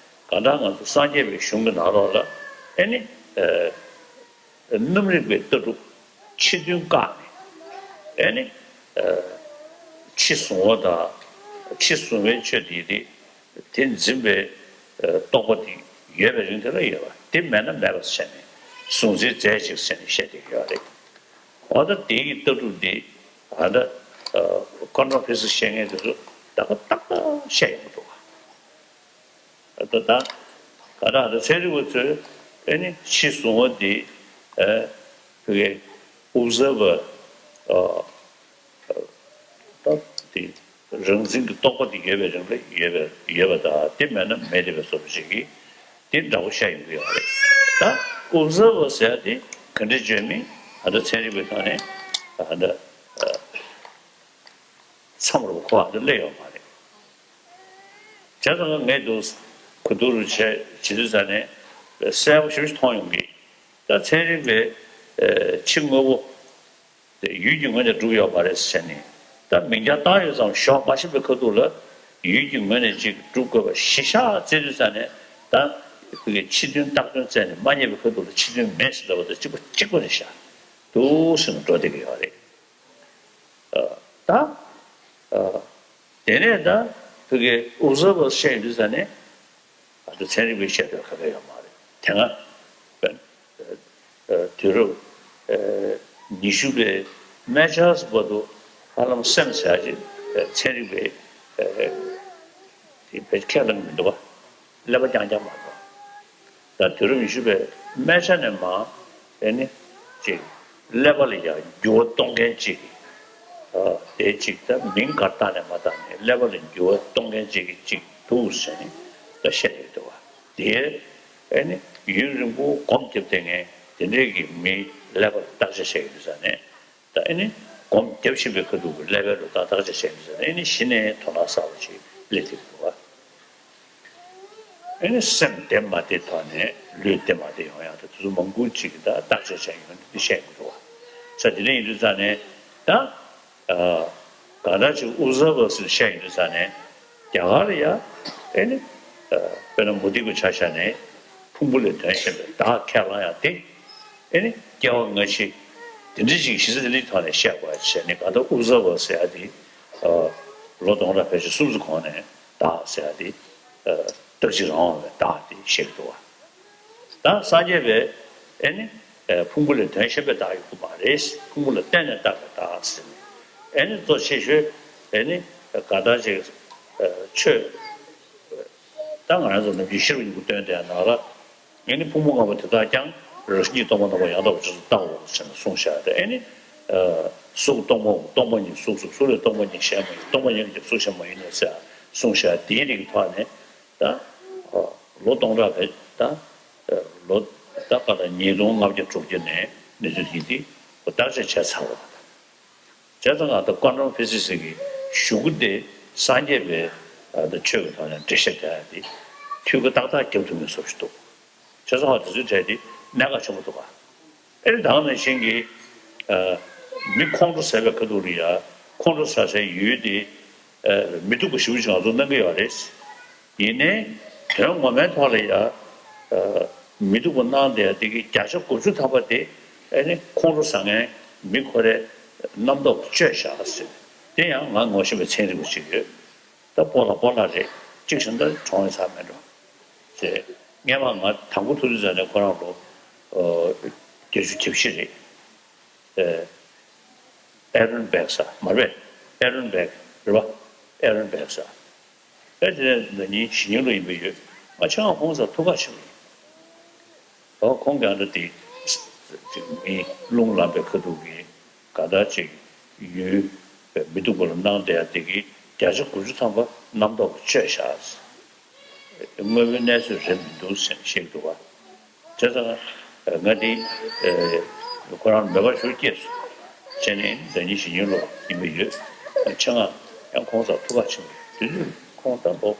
གང་ལྟར་ང་ཚོ་སངས་རྒྱས་པའི་གཞུང་གི་ནང་ལོགས་ལ་ཨེ་ནི། རྣམ་རིག་པའི་ལྟ་གྲུབ་ཕྱི་དོན་བཀག་ནས་ཨེ་ནི། ཕྱི་གཟུང་བ་དང་ཕྱི་གཟུང་བའི་ཆོས་དེ་དེ་དེ་འཛིན་པའི་རྟོག་པ་དེ་ཡོད་པའི་རིང་དེ་ལ་ཡོད་པ་དེ་མེད་ན་མེད་པ་ཟེར་ནས་གཟུང་འཛིན་རྫས་གཅིག་ཟེར་ནས་བཤད་བསྡད་ཀྱི་ཡོད་རེད། འོ་ད་དེ་ཡི་ལྟ་གྲུབ་འདི་ཨ་ད་ཀོན་ཕྲེང་ཕི་སི་བཤད་མཁན་དེ་ཚོ་ད་ག་ཏག་ཏག་བཤད་ཡོང་གི་འདུག་ག་ད་ད་ག་ད་ད་ཚན་རིག་པ་ཚོས་ཨེ་ནི་ཕྱི་གཟུང་བ་འདི་ཨེ་བོད་སྐད་ཨོབ་ཟར་བར་ཨ་ད་དེ་རང་འཛིན་གྱི་རྟོག་པ་དེ་ཡོད་པའི་རིང་ལ་ཡོད་པའི་ཡོད་པ་དང་དེ་མེད་ན་མེད་བསྡད་པའི་བཟོ་འདྲ་ཞིག་གིས་དེ་འདྲ་པོ་བཤད་ཡོང་གི་ཡོད་རེད། ད་ཨོབ་ཟར་བར་ཟེར་ཡ་དེ་ག་འདྲ་བརྗོད་མིན་ཨ་ད་ཚན་རིག་པའི་ཐོག་ནས་ཨ་ད་མཚམས་རུ་ཁོ་ཨ་ད་སླེབས་ཡོད་མ་རེད། བྱས་ཙང་ངས་འདུག་གོ་བསྡུར་བྱས་བྱེད་དུས་ཙང་ནས་གསལ་པོ་ཞེ་པོ་ཅིག་མཐོང་ཡོང་གི། ད་ཚན་རིག་པའི་ཕྱི་དངོས་པོ་དེ་ཡུལ་གྱི་ངོས་ནས་གྲུབ་ཡོད་མ་རེད་ཟེར་ནས་ད་མིང་རྐྱང་བཏགས་ཡོད་ཙང་ཞོག་མ་ཤེས་པའི་ཁ་ཐུག་ལ་ཡུལ་གྱི་ངོས་ནས་ཅིག་གྲུབ་དགོས་པ་གཞི་བཞག་བརྩི་དུས་ཙང་ནས་ད་ཕྱི་དོན་བཏགས་དོན་བཙལ་ནས་མ་རྙེད་པའི་ཁ་ཐུག་ལ་ཕྱི་དོན་མེད་ཟེར་ལབ་པ་དང་གཅིག་པ་གཅིག་པ་རེད་ཤག་འདུག་ཟེར་ནས་འགྲོ་བསྡད་ཀྱི་ཡོད་རེད། ད། དེ་ནས་ད་ཕ་གི་ཨོབ་ཟར་བར་བཤད་ཡོང་དུས་ཙང་ནས་ད་ཚན་རིག་པའི་བཤད་སྲོལ་ག་གེ་ཡོད་མ་རེད། དེ་སྔ་དུས་རབས་ཉི་ཤུ་པའི་སྨད་ཆར་བར་དུ་ཧ་ལམ་སེམས་ཟེར་ཡ་ཅིག་ཚན་རིག་པའི་དེ་ཕལ་ཆེར་ཁས་ལེན་མི་འདུག་པ། ཀླད་པ་རྐྱང་རྐྱང་མ་གཏོགས། ད་དུས་རབས་ཉི་ཤུ་པའི་སྨད་ཆ་ནས་མར་ཨེ་ནི་ཅིག་ཀླད་པ་ལ་ཡང་འགྱུར་བ་གཏོང་མཁན་ཅིག་ཨ་དེ་ཅིག་ད་མིང་ག་རེ་བཏགས་ནས་མ་བཏགས་ནས་ཀླད་པ་ལ་འགྱུར་བ་གཏོང་མཁན་ཅིག་གིས་ཅིག་འདུག་ཟེར་ནས་ད་བཤད་ཡོད་འདུག་པ། དེ་ཨེ་ནི་ཡུན་རིང་པོ་སྒོམ་རྒྱབ་བསྡད་མཁན་དེ་འདྲས་ཀྱི་མིའི་ཀླད་པ་ལ་བརྟག་དཔྱད་བྱས་ཡོད་ཙང་ནས། ད་ཨེ་ནི་སྒོམ་རྒྱབ་བཞིན་པའི་ཁ་ཐུག་གི་ཀླད་པའི་ལོ་ཏོག་བརྟག་དཔྱད་བྱས་ནས་ཨེ་ནི་གཞི་ནས་དོ་སྣང་གསར་པ་ཞིག་སླེབས་ཐུབ་འདུག་ག་ཨེ་ནི་སེམས་བདེ་མ་བདེ་ཐོག་ནས་ལུས་བདེ་མ་བདེ་ཡོང་ཡག་དེ་དུས་ཚོད་མང་པོ་ཅིག་གི་ད་བརྟག་དཔྱད་བྱས་ཡོང་དུས་བཤད་མི་འདུག་ག་ས་དེ་འདྲ་ཡིན་དུས་ཙང་ནས་ད་གང་ལྟར་ཅིག་ཨོབ་ཟར་བར་ཟེར་བཤད་ཡོང་དུས་ཙང་ནས་རྒྱ་གར་ལ་ཡ་ཨེ་ནི་དཔེར་ན་མུ་སྟེགས་པའི་ཆ་བཞག་ནས་ཕུང་པོ་ལས་དོན་གཞན་པའི་བདག་ཁས་བླངས་ཡག་དེ། ཨེ་ནི་སྐྱེ་བ་སྔ་ཕྱི་དེ་འདྲ་ཞིག་གཞི་རྩ་དེ་འདྲའི་ཐོག་ནས་བཤད་དགོས་བྱས་ནས་གང་ལྟར་ཨོབ་ཟར་བར་ཟེར་ཡ་དེ་ལོ་སྟོང་ཕྲག་ཕལ་ཆེར་གསུམ་ཙམ་གོང་ནས་བདག་ཟེར་ཡ་དེ་སྟག་གཅིག་རང་དབང་བའི་བདག་དེ་བཤད་ཀྱི་འདུག་བ། ད་སངས་རྒྱས་པས་ཨེ་ནི་ཕུང་པོ་ལས་དོན་གཞན་པའི་བདག་ཡོད་ཀྱི་མ་རེད། ཕུང་པོ་ལ་བརྟེན་ནས་བཏགས་པའི་བདག་ཟེར་ནས་ཨེ་ནི་གཙོ་ཆེ་ཤོས་ཨེ་ནི་གང་ལྟར་ཅིག་ཆོས། ད་ང་རང་ཚོ་ནམ་རྒྱུན་ཤེས་རབ་སྙིང་པོ་བཏོན་དེ་ནང་ལ། ཨེ་ནི་ཕུང་པོ་ལྔ་པོ་དེ་དག་ཀྱང་རང་བཞིན་གྱིས་སྟོང་པ་རྣམ་པར་ཡང་དག་པར་རྗེས་སུ་བལྟའོ་ཟེར་ནས་གསུངས་བཞག་སྟེ་ཨེ་ནི། གཟུགས་སྟོང་པའམ་སྟོང་པ་ཉིད་གཟུགས་སོ། གཟུགས་ལས་སྟོང་པ་ཉིད་གཞན་མ་ཡིན། སྟོང་པ་ཉིད་ཀྱང་གཟུགས་གཞན་མ་ཡིན་ནོ་ཟེར་གསུངས་བཞག་དེའི་རིགས་ཐོག་ནས་ད། ལོ་སྟོང་ཕྲག་བས་ད། ལོ་ད་ག་ད་ཉིས་སྟོང་ལྔ་བརྒྱ་དྲུག་བརྒྱ་ནས་གནས་ཚུལ་དེ་དེ་བརྟག་དཔྱད་བྱས་ཚར་བ་དང་། བྱས་ཙང་ང་ད་ཀོན་ཊམ་ཕི་སི་སི་གི་གཞུག་གུ་དེ་སངས་རྒྱས་པའི་ད་ཆོས་ཀྱི་ཐོག་ནས་འགྲེལ་བཤད་རྒྱག་ཡ་དེ་འཐུས་སྒོ་ཏག་ཏག་རྒྱབ་ཐུབ་མཁན་བཟོ་ཞིག་འདུག་བྱས་ཙང་ང་དེ་ཚོའི་གྲས་དེ་གནད་འགག་ཆེན་པོ་འདུག་ག་ཨེ་ནི་ད་ག་ནང་བཞིན་གྱི་མི་ཁོང་ཁྲོ་ཟ་བའི་ཁ་ཐུག་ལ་ཡ་ཁོང་ཁྲོ་ཟ་སའི་ཡུལ་དེ་མི་སྡུག་པ་ཞེ་པོ་ཅིག་ང་ཚོར་སྣང་གི་ཡོད་རེད། ཡིན་ནའི་དོན་ངོ་མའི་ཐོག་ལ་ཡ་མི་སྡུག་པ་སྣང་བསྡད་ཡ་དེ་གི་བརྒྱ་ཆ་དགུ་བཅུ་ཐམ་པ་དེ་ཨེ་ནི་ཁོང་ཁྲོ་ཟ་མཁན་མི་ཁོ་རེ་རྣམ་རྟོག་བཅོས་བཞག་ཟེར། དེ་ཡང་ང་ངོ་ཤེས་པའི་ཚན་རིག་པ་ཅིག་ཡོད། ད་སྤོ་ལགས་སྤོ་ལགས་རེད། གཅིག་བྱས་ན་ད་གྲོངས་ཡོད་ས་མེད་འགྲོ། ཅེས་སྔས་མ་ང་དང་པོ་ཐུག་དུས་ཙམ་ནས་ཁོ་རང་ལོ་བརྒྱད་ཅུ་གྱ་བཞི་རེད། ཨེ་རོན་བྷེག་ཟེར་མ་རེད། ཨེ་རོན་བྷེག་རེད་པ། ཨེ་རོན་བྷེག་ཟེར། ཨེ་དེ་ནས་ན་ནིང་ཞི་ཉིན་ལོ་ཡིན་པ་ཡོད། ང་ཆ་ཚང་ཁོང་ཚོར་ཐུག་ག་ཕྱིན་པ་ཡིན། ཨོ་ཁོང་གིས་ཨ་འདྲ་དེ་ཅིག་མི་རླུང་ལངས་པའི་ཁ་ཐུག་གི་ག་ད་ཅིག་ཡུལ་མི་སྡུག་པ་ལ་སྣང་བསྡད་ཡ་དེ་གི་བརྒྱ་ཆ་དགུ་བཅུ་ཐམ་པ་རྣམ་རྟོག་གིས་བཅོས་བཞག་དངོས་པོའི་གནས་ཚུལ་རེད་མི་འདུག་ཟེར་ནས་བཤད་ཀྱི་འདུག་བ། བྱས་ཙང་ང་འདི་ཁོ་རང་མོས་པ་ཞུ་སྐྱེས་སོ། བྱས་ནས་ཟླ་ཉིན་ཞི་ཉིན་ལོ་ཡིན་པ་ཡོད། ཆེད་མངགས་ཡང་ཁོང་ཚོར་ཐུག་ག་ཕྱིན་པ་དེ་དུས་ཁོང་ད་ལོ་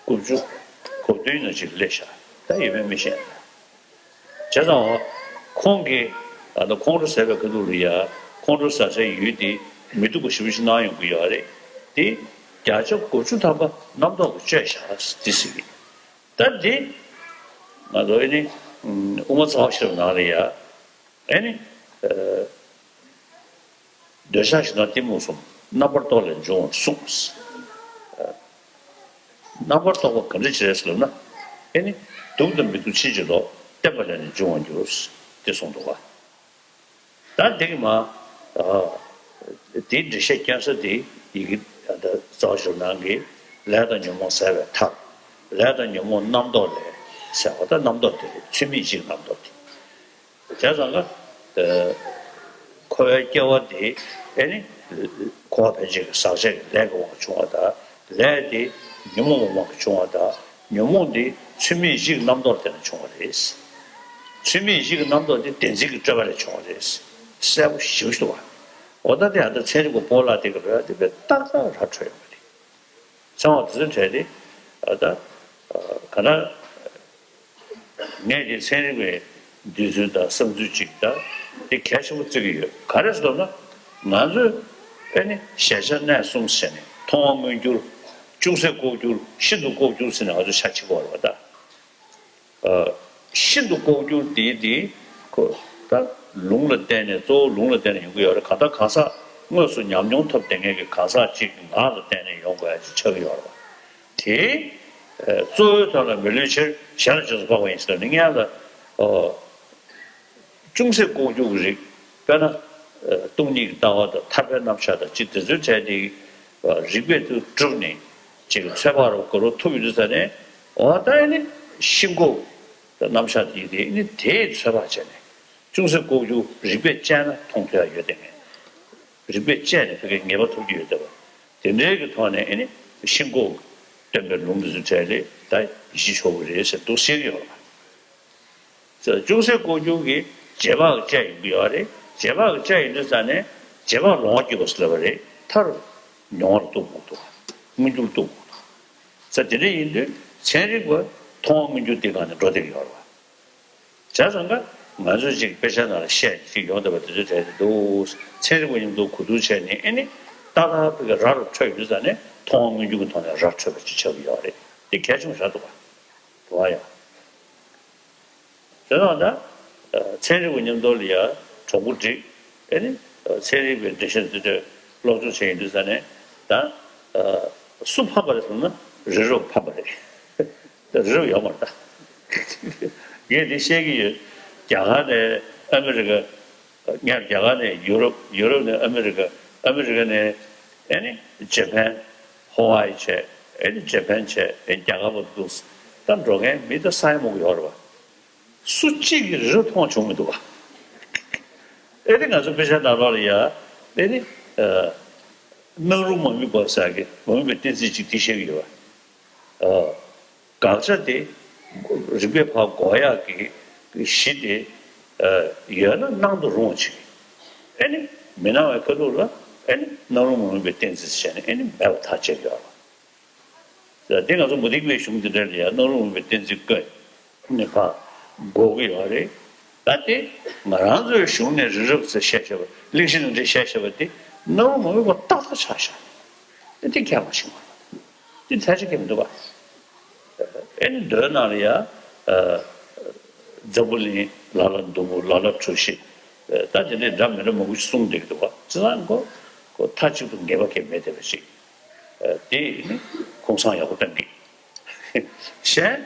དགུ་བཅུ་གོ་བདུན་ན་ཅིག་སླེབས་ཤག་ད་ཡོད་མེད་མི་ཤེས། བྱས་ཙང་ཁོང་གིས་ད་ལྟ་ཁོང་ཁྲོ་ཟ་བའི་ཁ་ཐུག་ལ་ཡ་ཁོང་ཁྲོ་ཟ་སའི་ཡུལ་དེ་ མི་སྡུག་པ་ཞེ་པོ་ཅིག་གནང་ཡོང་གི་ཡོད་རེད། དེ་བརྒྱ་ཆ་དགུ་བཅུ་ཐམ་པ་རྣམ་རྟོག་གིས་བཅད་བཞག་དེ་ཟེར་གི། ད་འདི་ང་ཚོ་ཨེ་ནི་དབུ་མ་རྩ་བ་ཤེས་རབ་ནང་ལ་ཡ་ཨེ་ནི་འདོད་ཆགས་ཞེ་སྡང་གཏི་མུག་གསུམ་རྣམ་པར་རྟོག་ལས་འབྱུང་བར་གསུངས། རྣམ་པར་རྟོག་པ་ག་འདྲ་ཅིག་རེད་ཟེར་ལབ་ན། ཨེ་ནི་སྡུག་དང་མི་སྡུག་ཕྱིན་ཅི་ལོག་བརྟེན་པ་ལས་ནི་འབྱུང་བར་འགྱུར། དེ་གསུངས་འདུག་ག། ད་འདི་གི་མ། དེའི་འགྲེལ་བཤད་སྐྱོན་ས་དེ་ཡི་གེ་ད་རྩ་བ་ཤེས་རབ་ནང་གི་ལས་དང་ཉོན་མོངས་ཟད་པའི་མཐར། ལས་དང་ཉོན་མོངས་རྣམ་རྟོག་ལས་ཟེར་བ་ད་རྣམ་རྟོག་དེ་རེད། ཚུལ་མིན་བཞི་གི་རྣམ་རྟོག་དེ། བྱས་ཙང་ཀ། འཁོར་བའི་སྐྱེ་བ་དེ་ཨེ་ནི། འཁོར་བ་ཕན་ཆད་ཀྱི་ཟག་བཅས་ཀྱི་ལས་ཀྱི་དབང་གིས་བྱུང་བ་དང་། ལས་དེ་ཉོན་མོངས་པའི་དབང་གིས་བྱུང་བ་དང་། ཉོན་མོངས་དེ་ཚུལ་མིན་བཞི་གི་རྣམ་རྟོག་དེ་ལས་བྱུང་བ་རེད། ཚུལ་མིན་བཞི་གི་རྣམ་རྟོག་དེ་བདེན་འཛིན་གྱི་སྤྲོས་པ་ལས་བྱུང་བ་རེད། གསལ་པོ་ཞེ་པོ་ཞིག་འདུག་བ། འོ་ད་དེ་ཡང་ད་ཚན་རིག་པ་སྤོ་ལགས་དེ་ག་རེད། དེ་དཔེ་ཏག་ཏག་ར་འཕྲོད་ཡོང་བ་རེད། ཚང་བ་དེ་ཚོའི་གྲས་དེ་ད་ག་ན། ངས་དེ་ཚན་རིག་པའི་འདོད་ཚུལ་དང་བསམ་ཚུལ་གཅིག་དང་དེ་གལ་ཆེན་པོ་བརྩི་གི་ཡོད། ག་རེ་ཟེར་ན། ང་ཚོས་ཨེ་ནི་གཞལ་བྱ་གནས་གསུམ་ཟེར་ནས་མཐོང་བ་མངོན་གྱུར། ཅུང་ཟད་ལྐོག་གྱུར། ཤིན་ཏུ་ལྐོག་གྱུར་ཟེར་ནས་ང་ཚོ་ཆ་གཅིག་པ་རེད་པ་ད། ཤིན་ཏུ་ལྐོག་གྱུར་དེ་དེ་ཁོ་ད་ལུང་ལ་བརྟེན་ནས་གཙོ་བོ་ལུང་ལ་བརྟེན་ནས་ཡོང་གི་ཡོད་རེད། གང་ལྟར་གང་ཟག་དངོས་སུ་ཉམས་མྱོང་ཐོབ་བསྡད་མཁན་གྱི་གང་ཟག་ཅིག་གི་ངག་ལ་བརྟེན་ནས་ཡོང་དགོས་ཡ་ཅིག་ཆགས་ཀྱི་ཡོད་རེད་པ། དེ། གཙོ་བོའི་དོན་ལ་མི་བསླུ་ཕྱིར། གཞན་ལ་རྗེས་སུ་དཔག་པ་ཡིན་ཟེར་ནས་སྔོན་ལ། ཅུང་ཟད་ལྐོག་གྱུར་གྱི་རིགས། དཔེར་ན། སྟོང་ཉིད་ཀྱི་ལྟ་བ་དང་ཐར་པའི་རྣམ་གཞག་དང་ཅི་དེ་ཚོའི་གྲས་དེ། རིགས་པས་དེ་བསྒྲུབས་ནས་ཅིག་ཚོད་དཔག་རོ་ག་རོ་ཐུབ་ཡོད་དུས་ཙ་ནས། འོ་ད་ཨེ་ནི་ཤིན་ལྐོག་རྣམ་གཞག་དེ་དེ་ཨེ་ནི་དེས་ཚོད་དཔག་བྱས་ནས། ཅུང་ཟད་ལྐོག་གྱུར། རིགས་པས་དཔྱད་ན་མཐོང་ཐུབ་ཡ་ཡོད་དེ་ངས། རིགས་པས་དཔྱད་ནས་ཕ་གིའི་ངེས་པ་ཐོབ་ཀྱི་ཡོད་དེ་བ། དེ་འདྲའི་གི་ཐོག་ནས་ཨེ་ནི་ཤིན་ལྐོག་སྟོན་པའི་ལུང་དེ་ཚོའི་གྲས་ལས་ད་ཡིད་ཆེས་ཆོག་གི་རེད་ཟེར་འདུག་ཟེར་གྱི་ཡོད་རེད། ཅུང་ཟད་ལྐོག་གྱུར་གྱི་རྗེས་དཔག་གི་དཔྱད་ཡོང་གི་ཡོད་རེད། རྗེས་དཔག་གི་དཔྱད་ཡིན་དུས་ཙ་ནས་རྗེས་དཔག་ལོང་བ་བརྒྱུད་པ་ཟེར་ལབ་པ་རེད། མཐར་མྱོང་བར་རྟོགས་དགོས་འདུག་མངོན་གྱུར་རྟོགས་དགོས་འདུག་ས་དེ་འདྲ་ཡིན་དུས་ཚན་རིག་པ་མཐོང་བ་མངོན་གྱུར་དེ་སྒང་ནས་འགྲོ་བསྡད་ཀྱི་ཡོད་རེད་བ། བྱས་ཙང་ཀ་ང་ཚོས་ཅིག་དཔེ་ཆ་ནང་ལ་བཤད་ཅིག་ཡོང་བསྡད་པ་དེ་ཚོའི་གྲས་དེ་འདུག་ཚན་རིག་པ་མཉམ་དུ་གོ་བསྡུར་བྱས་ནས་ཨེ་ནི་ཏག་ཏག་ཕ་གི་ར་རུ་འཕྲོད་ཡོང་དུས་ཙ་ནས་མཐོང་བ་མངོན་གྱུར་གྱི་ཐོག་ནས་ར་འཕྲོད་པ་ཅིག་ཆགས་ཀྱི་ཡོད་རེད། དེ་གལ་ཆེན་པོ་ཞིག་འདུག་བ། དེ་བ་ཡང་། དེ་ནང་ད། ཚན་རིག་པ་མཉམ་དུ་ལ་ཡ་གྲོགས་པོ་སྒྲིག་ཨེ་ནི། ཚན་རིག་པའི་འགྲེལ་བཤད་འདི་འདྲ་སློབ་སྦྱོང་བྱས་ཡོང་དུས་ཙ་ནས་ད། སུ་ཕམ་པ་རེད་ཟེར་ན་རི་རབ་ཕམ་པ་རེད། ད་རི་རབ་ཡོད་མ་རེད་ད། ངས་འདི་བཤད་ཀྱི་ཡོད། རྒྱ་གར་ནས་ཨ་མི་རི་ཀ། སྔོན་རྒྱ་གར་ནས་ཡུ་རོབ། ཡུ་རོབ་ནས་ཨ་མི་རི་ཀ། ཨ་མི་རི་ཀ་ནས་ཨེ་ནི་ཇ་པན། ཧོ་ཝའི་བྱས། ཨེ་ནི་ཇ་པན་བྱས། ཨེ་རྒྱ་གར་བར་དུ་འདུག་ད་འགྲོ་མཁན་མི་ད་ས་ཡ་མང་པོ་ཡོད་རེད་བ། སུ་གཅིག་གིས་རི་རབ་མཐོང་བྱུང་མི་འདུག་བ། ཨེ་ནི་ང་ཚོ་དཔེ་ཆ་ནང་ལོགས་ལ་ཡ། ཨེ་ནི། སྣང་རུང་མ་དམིགས་པ་ཟེར་གི་མ་དམིགས་པའི་གཏན་ཚིགས་གཅིག་དེ་བཤད་ཀྱི་ཡོད་བ། དགག་བྱ་དེ་རིགས་པས་ཕར་འགོག་ཡག་གི་གཞི་དེ་ཡོད་ན་སྣང་དུ་རུང་བ་ཅིག་ཨེ་ནི་མི་སྣང་བའི་ཁ་ཐུག་ལ་ཨེ་ནི་སྣང་རུང་མ་དམིགས་པའི་གཏན་ཚིགས་བྱས་ནས་ཨེ་ནི་མེད་པར་ཐག་བཅད་ཡོད་རེད། དེ་ང་ཚོ་མུ་སྟེགས་པའི་གཞུང་འདི་འདྲ་ལ་ཡང་སྣང་རུང་མ་དམིགས་པའི་གཏན་ཚིགས་བཀོད་ནས་ཕར་འགོག་གི་ཡོད་རེད། ད་དེ་ང་རང་ཚོའི་གཞུང་ནས་རི་རབ་ཟེར་བཤད་བྱས་པ། གླེང་གཞི་ནང་འདྲེན་བཤད་བྱས་པ་དེ་སྣང་རུང་མ་དམིགས་པ་ཏག་ཏག་ཆགས་བཞག་དེ་དེ་ཁྱད་མ་ཕྱིན་པ། དེ་ཐལ་ཆ་ཁྱད་མི་འདུག་པ། ཨེ་ནི་མདོའི་ནང་ལ་ཡ། འཛམ་བུ་གླིང་ལ་ལ་ཟླུམ་པོ་ལ་ལ་གྲུ་བཞི། ད་དེ་འདྲའི་འདྲ་མི་འདྲ་མང་པོ་ཞིག་གསུངས་བསྡད་ཀྱི་འདུག་པ། ཅི་ཙང་ཁོ་ཁོ་མཐའ་གཅིག་ཏུ་ངེས་པ་གང་མེད་བསྡད་པ་ཞིག་དེ་ནི་ཁུངས་བཟང་ཡག་པོ་བཏང་གི། གཞན།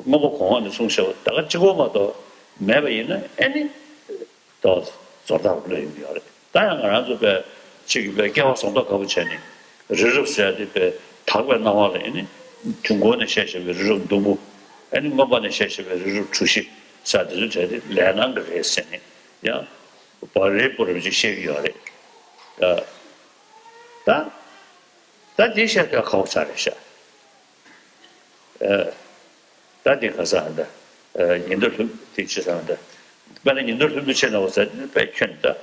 མངོན་པ་གོང་འོག་ནས་གསུངས་བཞག་པ་ད་ག་གཅིག་པོ་མ་གཏོགས་མེད་པ་ཡིན་ན་ཨེ་ནི། ཏོག་ཙམ་ཟོར་ཐག་ལོས་ཡོང་གི་ཡོད་རེད། ད་ཡང་ང་རང་ཚོ་པའི་གཅིག་གི་པའི་སྐལ་བ་བཟང་ཐག་ཁ་པོ་བྱས་ནས་རི་རབ་ཟེར་ཡ་དེ་པའི་དག་པའི་སྣང་བ་ལ་ཨེ་ནི་དུས་འཁོར་ནས་བཤད་བཤད་པའི་རི་རབ་ཟླུམ་པོ། ཨེ་ནི་མངོན་པ་ནས་བཤད་བཤད་པའི་རི་རབ་གྲུ་བཞི་ཟེར་དེ་ཚོ་གྲས་དེ་ལས་སྣང་གི་རེད་ཟེར་ནས་ཡང་བ་རེ་པོ་རེ་ཅིག་བཤད་ཀྱི་ཡོད་རེད། ད་ད་དེ་བཤད་དུས་ཁག་པོ་ཆགས་རེད་ཤག་ད་དེ་ག་ས་ཨ་འདྲ། ཉི་ཟླ་ལྷུན་དེ་ཅི་ས་ཨ་འདྲ། དཔེར་ན་ཉི་ཟླ་ལྷུན་པོ་ཆེ་ན་བ་ཟེར་དཔེ་ཁྱོན་ད།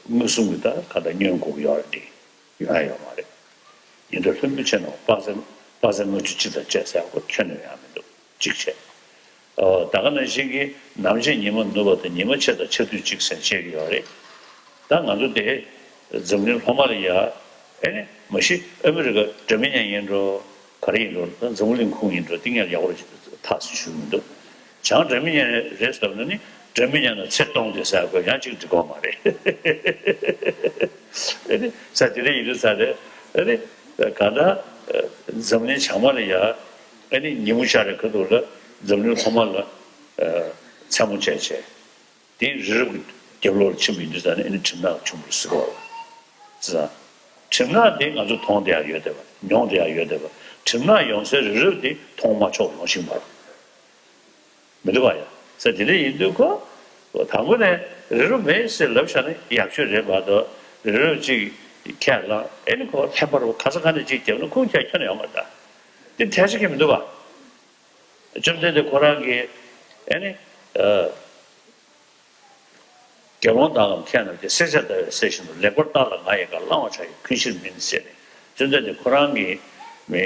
མངོན་སུམ་གྱི་ད་ག་ད་ཉོན་གོ་གི་ཡོད་རེད། དེ་ཡོང་ཡ་ཡོད་མ་རེད། ཉི་ཟླ་ལྷུན་པོ་ཆེ་ན་དཔག་ཚད་དཔག་ཚད་ལྔ་བཅུ་གཅིག་དང་བཅས་ཟེར་ཁོ་ཁྱོན་ནས་ཡང་མི་འདུག་གཅིག་བྱས། ད་ག་ནང་བཞིན་གྱི་ནམ་ཕྱེད་ཉི་མ་ནུབ་པ་དང་ཉི་མ་ཕྱེད་དང་ཆ་དུས་གཅིག་ཟེར་བཤད་ཀྱི་ཡོད་རེད། ད་ང་ཚོ་དེ་འཛམ་གླིང་སློབ་མ་ལ་ཡ། ཨེ་ནི་མ་གཞི་ཨ་མི་རི་ཀ་འདྲ་མི་མཉམ་ཡིན་འགྲོ། ག་རེ་ཡིན་འགྲོ། ད་འཛམ་བུ་གླིང་ཁུངས་ཡིན་འགྲོ། དེ་ངས་ཡག་པོ་ཐག་ཆོད་ཞུ་གི་མི་འདུག། བྱང་འདྲ་མི་མཉམ་རེད་ཟེར་ན་ནི་འདྲ་མི་མཉམ་ན་ཚེ་སྟོང་དེ་ཟེར་དགོས་ཡང་གཅིག་འགྲིག་གི་མ་རེད། ཨེ་ནི་ས་དེ་འདྲ་ཡིན་དུས་ས་རེད། ཨེ་ནི་གང་ལྟར་འཛམ་གླིང་བྱང་མ་ལ་ཡ། ཨེ་ནི་ཉིན་མོ་ཤར་རེ་ཁ་ཐུག་ལ་འཛམ་གླིང་ཐོག་མ་ལ་མཚན་མོ་བྱས་བྱས། དེ་རི་རབ་ཀྱི་རྒྱབ་ལོགས་ལ་ཕྱིན་པ་ཡིན་དུས་ཙང་ནི་ཨ་ནི་གྲིབ་ནག་ཆེན་པོ་ཟེར་གོ་བ། ཙང་། གྲིབ་ནག་དེ་ང་ཚོ་མཐོང་བསྡད་ཡ་ཡོད་བསྡད་པ། མྱོང་བསྡད་ཡ་ཡོད་བསྡད་པ། གྲིབ་ནག་ཡོང་སའི་རི་རབ་དེ་མཐོང་མ་ཆོག་ཡོང་ཤིང་མ་རེད། མི་འདུག་བ་ཡ། ཙང་དེ་འདྲ་ཡིན་དུས་ཁོ། དང་པོ་ནས་རི་རབ་མེད་ཟེར་ལབ་བཞག་ན་ཡག་ཤོས་རེད་མ་གཏོགས་རི་རབ་ཅིག་ཁས་བླངས་ཨེ་ནི་ཁོ་ལྷན་པ་རུ་ག་ས་ག་ནས་ཅིག་བརྒྱབ་ན་ཁུངས་ཁྱེར་ཁྱོན་ནས་ཡོང་མ་རེད་ད། དེ་འཐད་ཆ་གི་མི་འདུག་བ། བཅོམ་ལྡན་འདས་ཁོ་རང་གིས་ཨེ་ནི། དགེ་སློང་དག་གམ་མཁས་རྣམས་ཀྱིས། བསྲེག་བཅད་བརྡར་བའི་གསེར་བཞིན་དུ། ལེགས་པར་བརྟགས་ལ་ང་ཡི་བཀའ། བླང་བར་བྱ་ཡི་ཀུན་གཞིར་སྨིན་ཟེར་ནས། བཅོམ་ལྡན་འདས་ཁོ་རང་གིས་མི་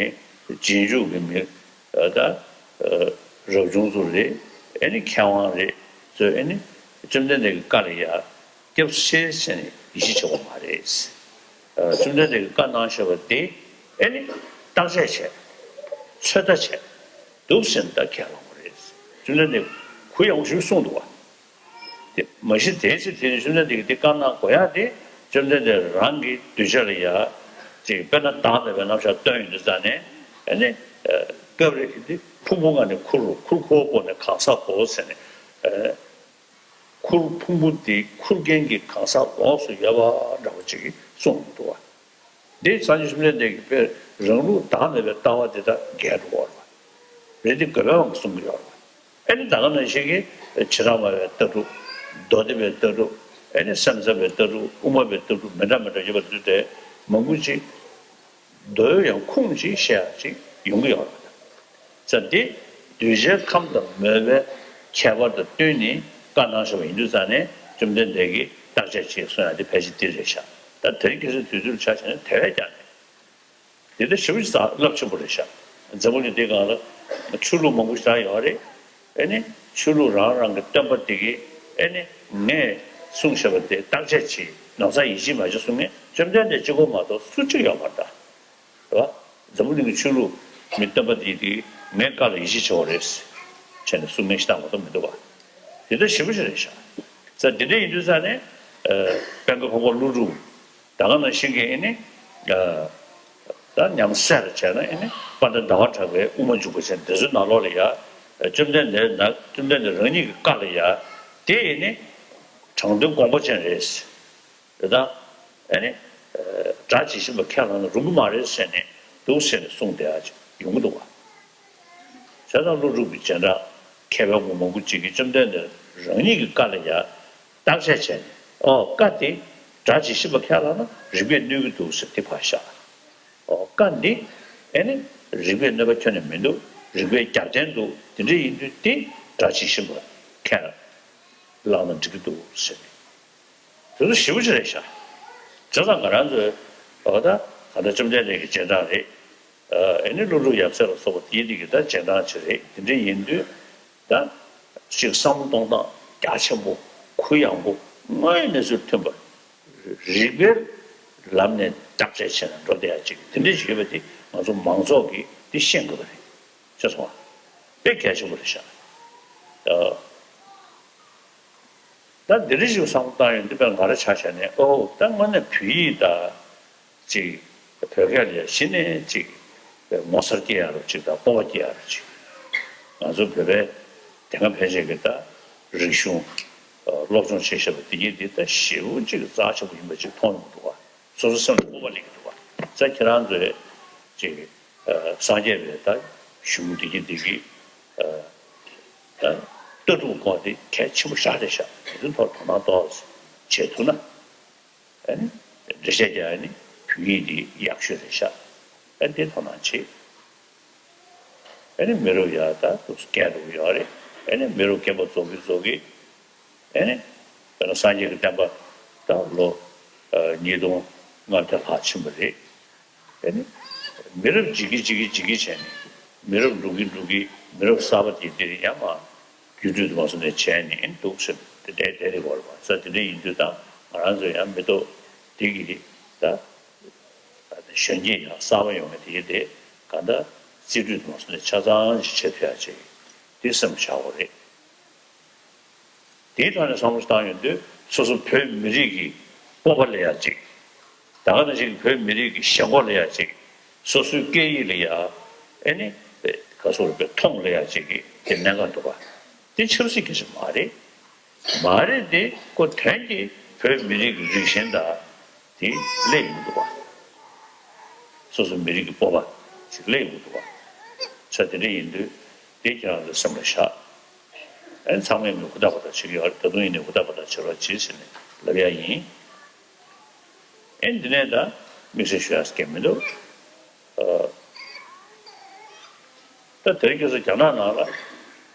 རྗེས་འཇུག་གི་མི་ད་རབ་བྱུང་ཚོ་རེད། ཨེ་ནི་མཁས་དབང་རེད་ཚོས་ཨེ་ནི་བཅོམ་ལྡན་འདས་ཀྱི་བཀའ་ལ་ཡ་སྐྱབས་སུ་མཆི་ཟེར་ནས་ཡིད་ཆེས་བྱེད་དགོས་མ་རེད། བཅོམ་ལྡན་འདས་ཀྱིས་བཀའ་གནང་བཞག་པ་དེ་ཨེ་ནི་བརྟག་དཔྱད་བྱས། ཚོད་ལྟ་བྱས། འདུག་ཟེར་ན་ད་ཁས་བླངས་པ་རེད། བཅོམ་ལྡན་འདས་གུ་ཡངས་པོ་ཞིག་གསུངས་འདུག་བ། དེ་མ་གཞི་དེའི་ཚེ་དེ་ནི་བཅོམ་ལྡན་འདས་ཀྱིས་དེ་བཀའ་གནང་དགོས་ཡ་དེ་བཅོམ་ལྡན་འདས་རང་གི་གདུལ་བྱ་ལ་ཡ། ཅིག་དཔེར་ན་བདག་མེད་པའི་རྣམ་གཞག་སྟོན་ཡོང་དུས་ཙང་ནས་ཨེ་ནི། སྐབས་རེ་གི་དེ་ཕུང་པོ་ལྔ་ནས་ཁུར་རོ་ཁུར་ཁོ་བོ་བོར་ནས་གང་ཟག་གོ་ཟེར་ནས། ཁུར་ཕུང་པོ་དེ་ཁུར་མཁན་གྱི་གང་ཟག་ལོགས་སུ་ཡོད་པ་འདྲ་བོ་ཅིག་གསུངས་འདུག་བ། འདི་སངས་རྒྱས་བཅོམ་ལྡན་འདས་ཀྱིས་དཔེ་རང་ལུགས་བདག་མེད་པའི་ལྟ་བ་འདི་དག་འགལ་འགྲོ་བ་རེད། རེད་དེ་དགོས་པའང་གསུང་གི་ཡོད་རེད། ཨེ་ནི་ད་ག་ནང་བཞིན་གྱི་བྱེ་བྲག་སྨྲ་བའི་ལྟ་གྲུབ། མདོ་སྡེ་པའི་ལྟ་གྲུབ། ཨེ་ནི་སེམས་ཙམ་པའི་ལྟ་གྲུབ། དབུ་མ་པའི་ལྟ་གྲུབ། མི་འདྲ་མི་འདྲ་ཡོད་པ་འདི་ཚོ་དེ་མང་པོ་ཅིག་མདོའི་ཡང་ཁུངས་ཅིག་བཤད་ཡ་ཅིག་ཡོང་གི་ཡོད་རེད། ཙང་འདི་གདུལ་བྱའི་ཁམས་དང་མོས་པའི་ཁྱད་པར་དང་བསྟུན་ནས་བཀའ་གནང་བཞག་པ་ཡིན་དུས་ཙང་ནས་བཅོམ་ལྡན་འདས་ཀྱིས་བརྟག་དཔྱད་ཅིག་གསུང་ཡ་དེ་ཕལ་ཆེར་འདི་རེད་ཤག། ད་དེ་རིང་ཁ་སང་དུས་ཚོད་ཆ་བཞག་ན་དེ་བས་ཀྱང་ནས་དེ་ལྟར་ཞེ་པོ་ཅིག་རླབས་ཆེན་པོ་རེད་ཤག། འཛམ་བུ་གླིང་འདི་སྒང་ལ་ཆོས་ལུགས་མང་པོ་ཞིག་ཡོད་རེད། ཨེ་ནི་ཆོས་ལུགས་རང་རང་གི་སྟོན་པ་དེ་གིས་ཨེ་ནི་ངས་གསུངས་བཞག་པ་དེ་བརྟག་དཔྱད་བྱེད། ནམ་ཡང་ཡིད་ཆེས་མ་བྱེད་གསུང་མཁན་བཅོམ་ལྡན་འདས་གཅིག་པོ་མ་གཏོགས་སུ་གཅིག་ཡོད་མ་རེད་ད། རེད་བ། འཛམ་བུ་གླིང་གི་ཆོས་ལུགས་མི་སྟོན་པ་དེ་དེ་ངའི་བཀའ་ལ་ཡིད་ཆེས་བྱེད་དགོས་རེད་བྱས་ནས་གསུང་མཁན་ཞིག་ད་མ་གཏོགས་མི་འདུག་བ། དེ་ལྟར་ཞེ་པོ་ཅིག་རེད་ཤག། ཙང་དེ་འདྲ་ཡིན་དུས་ཙང་ནས་དཔལ་མགོན་འཕགས་པ་ཀླུ་སྒྲུབ་ད་ག་ནང་བཞིན་གྱི་ཨེ་ནི། ད་ཉམས་སད་ལ་བྱས་ན་ཨེ་ནི་དཔལ་ལྡན་ཟླ་བ་གྲགས་པའི་དབུ་མ་འཇུག་པ་བྱས་འདི་ཚོའི་ནང་ལོགས་ལ་ཡ། བཅོམ་ལྡན་འདས་ན་བཅོམ་ལྡན་འདས་རང་ཉིད་ཀྱི་བཀའ་ལ་ཡ། དེ་ཨེ་ནི་དྲང་དོན་དགོངས་པ་ཅན་རེད། རེད་ད། ཨེ་ནི། སྒྲ་ཇི་བཞིན་པ་ཁས་བླངས་ན་རུང་གི་མ་རེད་ཟེར་ནས་འདུག་ཟེར་ནས་གསུངས་བསྡད་ཡ་ཅིག་ཡོང་གི་འདུག་བ། བྱས་ཙང་ཀླུ་སྒྲུབ་ཀྱི་རྗེས་འབྲང་མཁས་པའི་མགོན་པོ་ཅིག་གིས་བཅོམ་ལྡན་འདས་རང་ཉིད་ཀྱི་བཀའ་ལ་ཡ་བརྟག་དཔྱད་བྱས་ནས་ཨོ་བཀའ་དེ་སྒྲ་ཇི་བཞིན་པ་ཁས་བླངས་ན་རིགས་པས་གནོད་ཀྱི་འདུག་ཟེར་དེ་ཕར་བཞག། ཨོ་བཀའ་འདི་ཨེ་ནི་རིགས་པས་གནོད་པ་ཁྱོན་ནས་མི་འདུག། རིགས་པའི་རྒྱབ་རྟེན་འདུག། དེ་འདྲ་ཡིན་དུས་དེ་སྒྲ་ཇི་བཞིན་པ་ཁས་བླངས་ན་འགྲིག་གི་འདུག་ཟེར་ནས། དེ་ཚོ་ཞེ་པོ་ཅིག་རེད་ཤག། བྱས་ཙང་ང་རང་ཚོའི་འོ་ད་ག་ད་བཅོམ་ལྡན་འདས་ཀྱི་རྗེས་འབྲང་རེད། ཨ་ནི་ཀླུ་སྒྲུབ་ཡབ་སྲས་ལ་སོགས་པ་དེའི་རིགས་ཀྱི་ད་རྗེས་འབྲང་ཅིག་རེད། དེ་འདྲ་ཡིན་དུས་ད་ཅིག་བསམ་བློ་གཏོང་སྟངས་རྒྱ་ཆེན་པོ་གུ་ཡངས་པོ་དངོས་ཡོད་གནས་ཚུལ་མཐུན་པ་རིགས་པའི་ལམ་ནས་བརྟག་དཔྱད་བྱས་ནས་འགྲོ་བསྡད་ཡ་ཅིག་དེ་འདྲ་ཞིག་ཡོད་པ་དེ་ང་ཚོ་མང་ཚོགས་ཀྱིས་དེ་ཤེས་དགོས་པ་རེད། ཤེས་སོང་ང་། དཔེ་གལ་ཆེན་པོ་རེད་ཤག། ཨ། ད་འདི་རིགས་ཤིག་བསམ་བློ་བཏང་ཡོང་དུས་དཔེར་ང་རང་ཆ་བཞག་ནས་ཨོ་ད་དངོས་གནས་བོད་ཡིག་ད་ཅིག་བོད་སྐད་ལ་གཞི་ནས་ཅིག་ངོ་མཚར་སྐྱེ་ཡ་རུ་ཅིག་དང་སྤོབས་པ་སྐྱེ་ཡ་རུ་ཅིག་ང་ཚོ་བོད་པའི་དེ་སྔ་ཕན་ཆད་ཀྱི་ད་རིག་གཞུང་སློབ་སྦྱོང་བྱེད་བཞིན་པ་འདི་གྱིས་འདི་ད་ཞེ་པོ་ཅིག་རྩ་ཆེན་པོ་ཡིན་པ་ཅིག་མཐོང་ཡོང་གི་འདུག་བ། སོ་སོ་སེམས་ལ་སྤོབས་པ་སླེབས་ཀྱི་འདུག་བ། ད་ཁྱེད་རང་ཚོས་ཅིག་སངས་རྒྱས་པའི་ད་གཞུང་འདི་གྱིས་འདི་གྱིས། ལྟ་གྲུབ་སྐོར་དེ་གལ་ཆེན་པོ་ཞེ་དྲག་རེད་ཤག། དེ་ཚོའི་ཐོག་དོ་སྣང་ཏོག་ཙམ་བྱེད་ཐུབ་ན། ཨ་ནི་འགྲེལ་བཤད་རྒྱག་ཡ་ནི་བོད་ཡིག་འདི་ཡག་ཤོས་རེད་ཤག། ཨ་ནི་དེ་དོ་སྣང་བྱེད། ཨ་ནི་མི་རབས་ཡར་ད་འདུག་སྐད་འགྲོ་གི་ཡོད་རེད། ཨ་ནི་མི་རབས་རྒན་པ་རྫོགས་གི་རྫོགས་གི། ཨ་ནི་དཔེར་ན་སངས་རྒྱས་ཀྱི་བསྟན་པ་ད་ལོ་ཉིས་སྟོང་ལྔ་བརྒྱ་ལྷག་ཕྱིན་པ་རེད། ཨ་ནི། མི་རབས་འཇིག་གི་འཇིག་གི་འཇིག་གི་བྱས་ནས། མི་རབས་འགྲོ་གི་འགྲོ་གི་མི་རབས་གསར་པ་དེ་འདིར་ཡང་མ། བརྒྱུད་སྤྲོད་དུ་མ་སོང་ནས་བྱས་ནས་འདུག་ཟེར་དེ་འདྲའི་དེ་རེད་བར་བ་ས་དེ་འདྲ་ཡིན་དུས་ད་ ང་རང་ཚོ་ཡང་མི་ཐོག་འདི་གི་ད་གཞོན་སྐྱེས་ཡང་གསར་པ་ཡོང་བའི་དེ་དེ་ག་འདྲ་རྩིས་སྤྲོད་དུ་མ་སོང་ནས་ཆ་ཚང་ཞིག་བྱེད་ཐུབ་ཡག་ཅིག་འདི་སེམས་བཞག་དགོས་རེད། དེའི་ཐོག་ནས་བསམ་བློ་བཏང་ཡོང་དུས་སོ་སོ་བོད་མི་རིགས་ཀྱི་སྤོབས་པ་སླེབས་ཡག་ཅིག་ད་ག་ནང་བཞིན་བོད་མི་རིགས་ཀྱི་ཞེན་ཁོག་སླེབས་ཡག་ཅིག་སོ་སོའི་སྐད་ཡིག་ལ་ཡ་ཨེ་ནི་ག་སོགས་རིག་པའི་མཐོང་སླེབས་ཡག་ཅིག་གི་དེ་གནད་འགག་འདུག་པ། དེ་ཆབ་སྲིད་སྐད་ཆ་མ་རེད། མ་རེད་དེ་ཁོ་དོན་གྱིས་བོད་མི་རིགས་ཀྱི་རིགས་ཞེན་དང་དེ་སླེབས་ཡོང་གི་འདུག་པ། སོ་སོ་མི་རིགས་ཀྱི་སྤོབས་པ་ཞིག་སླེབས་ཡོང་གི་འདུག་པ། ས་དེ་འདྲ་ཡིན་དུས་དེ་ཁྱེད་རང་ཚོ་སེམས་ལ་བཞག་ཨེ་ཚང་མས་མི་ཧུར་ཐག་པ་ཐག་བྱེད་ཀྱི་ཡོད་རེད། ད་དུང་ཡིན་ནའི་ཧུར་ཐག་པ་ཐག་བྱེད་རོགས་བྱེད་ཟེར་ནས་ལབ་ཡ་ཡིན། ཨེ་འདི་ནས་ད་དམིགས་བསལ་ཞུ་ཡ་སྐད་མི་འདུག་ཨ། ད་དེ་རིང་ཁ་སང་རྒྱ་ནག་ནང་ལ་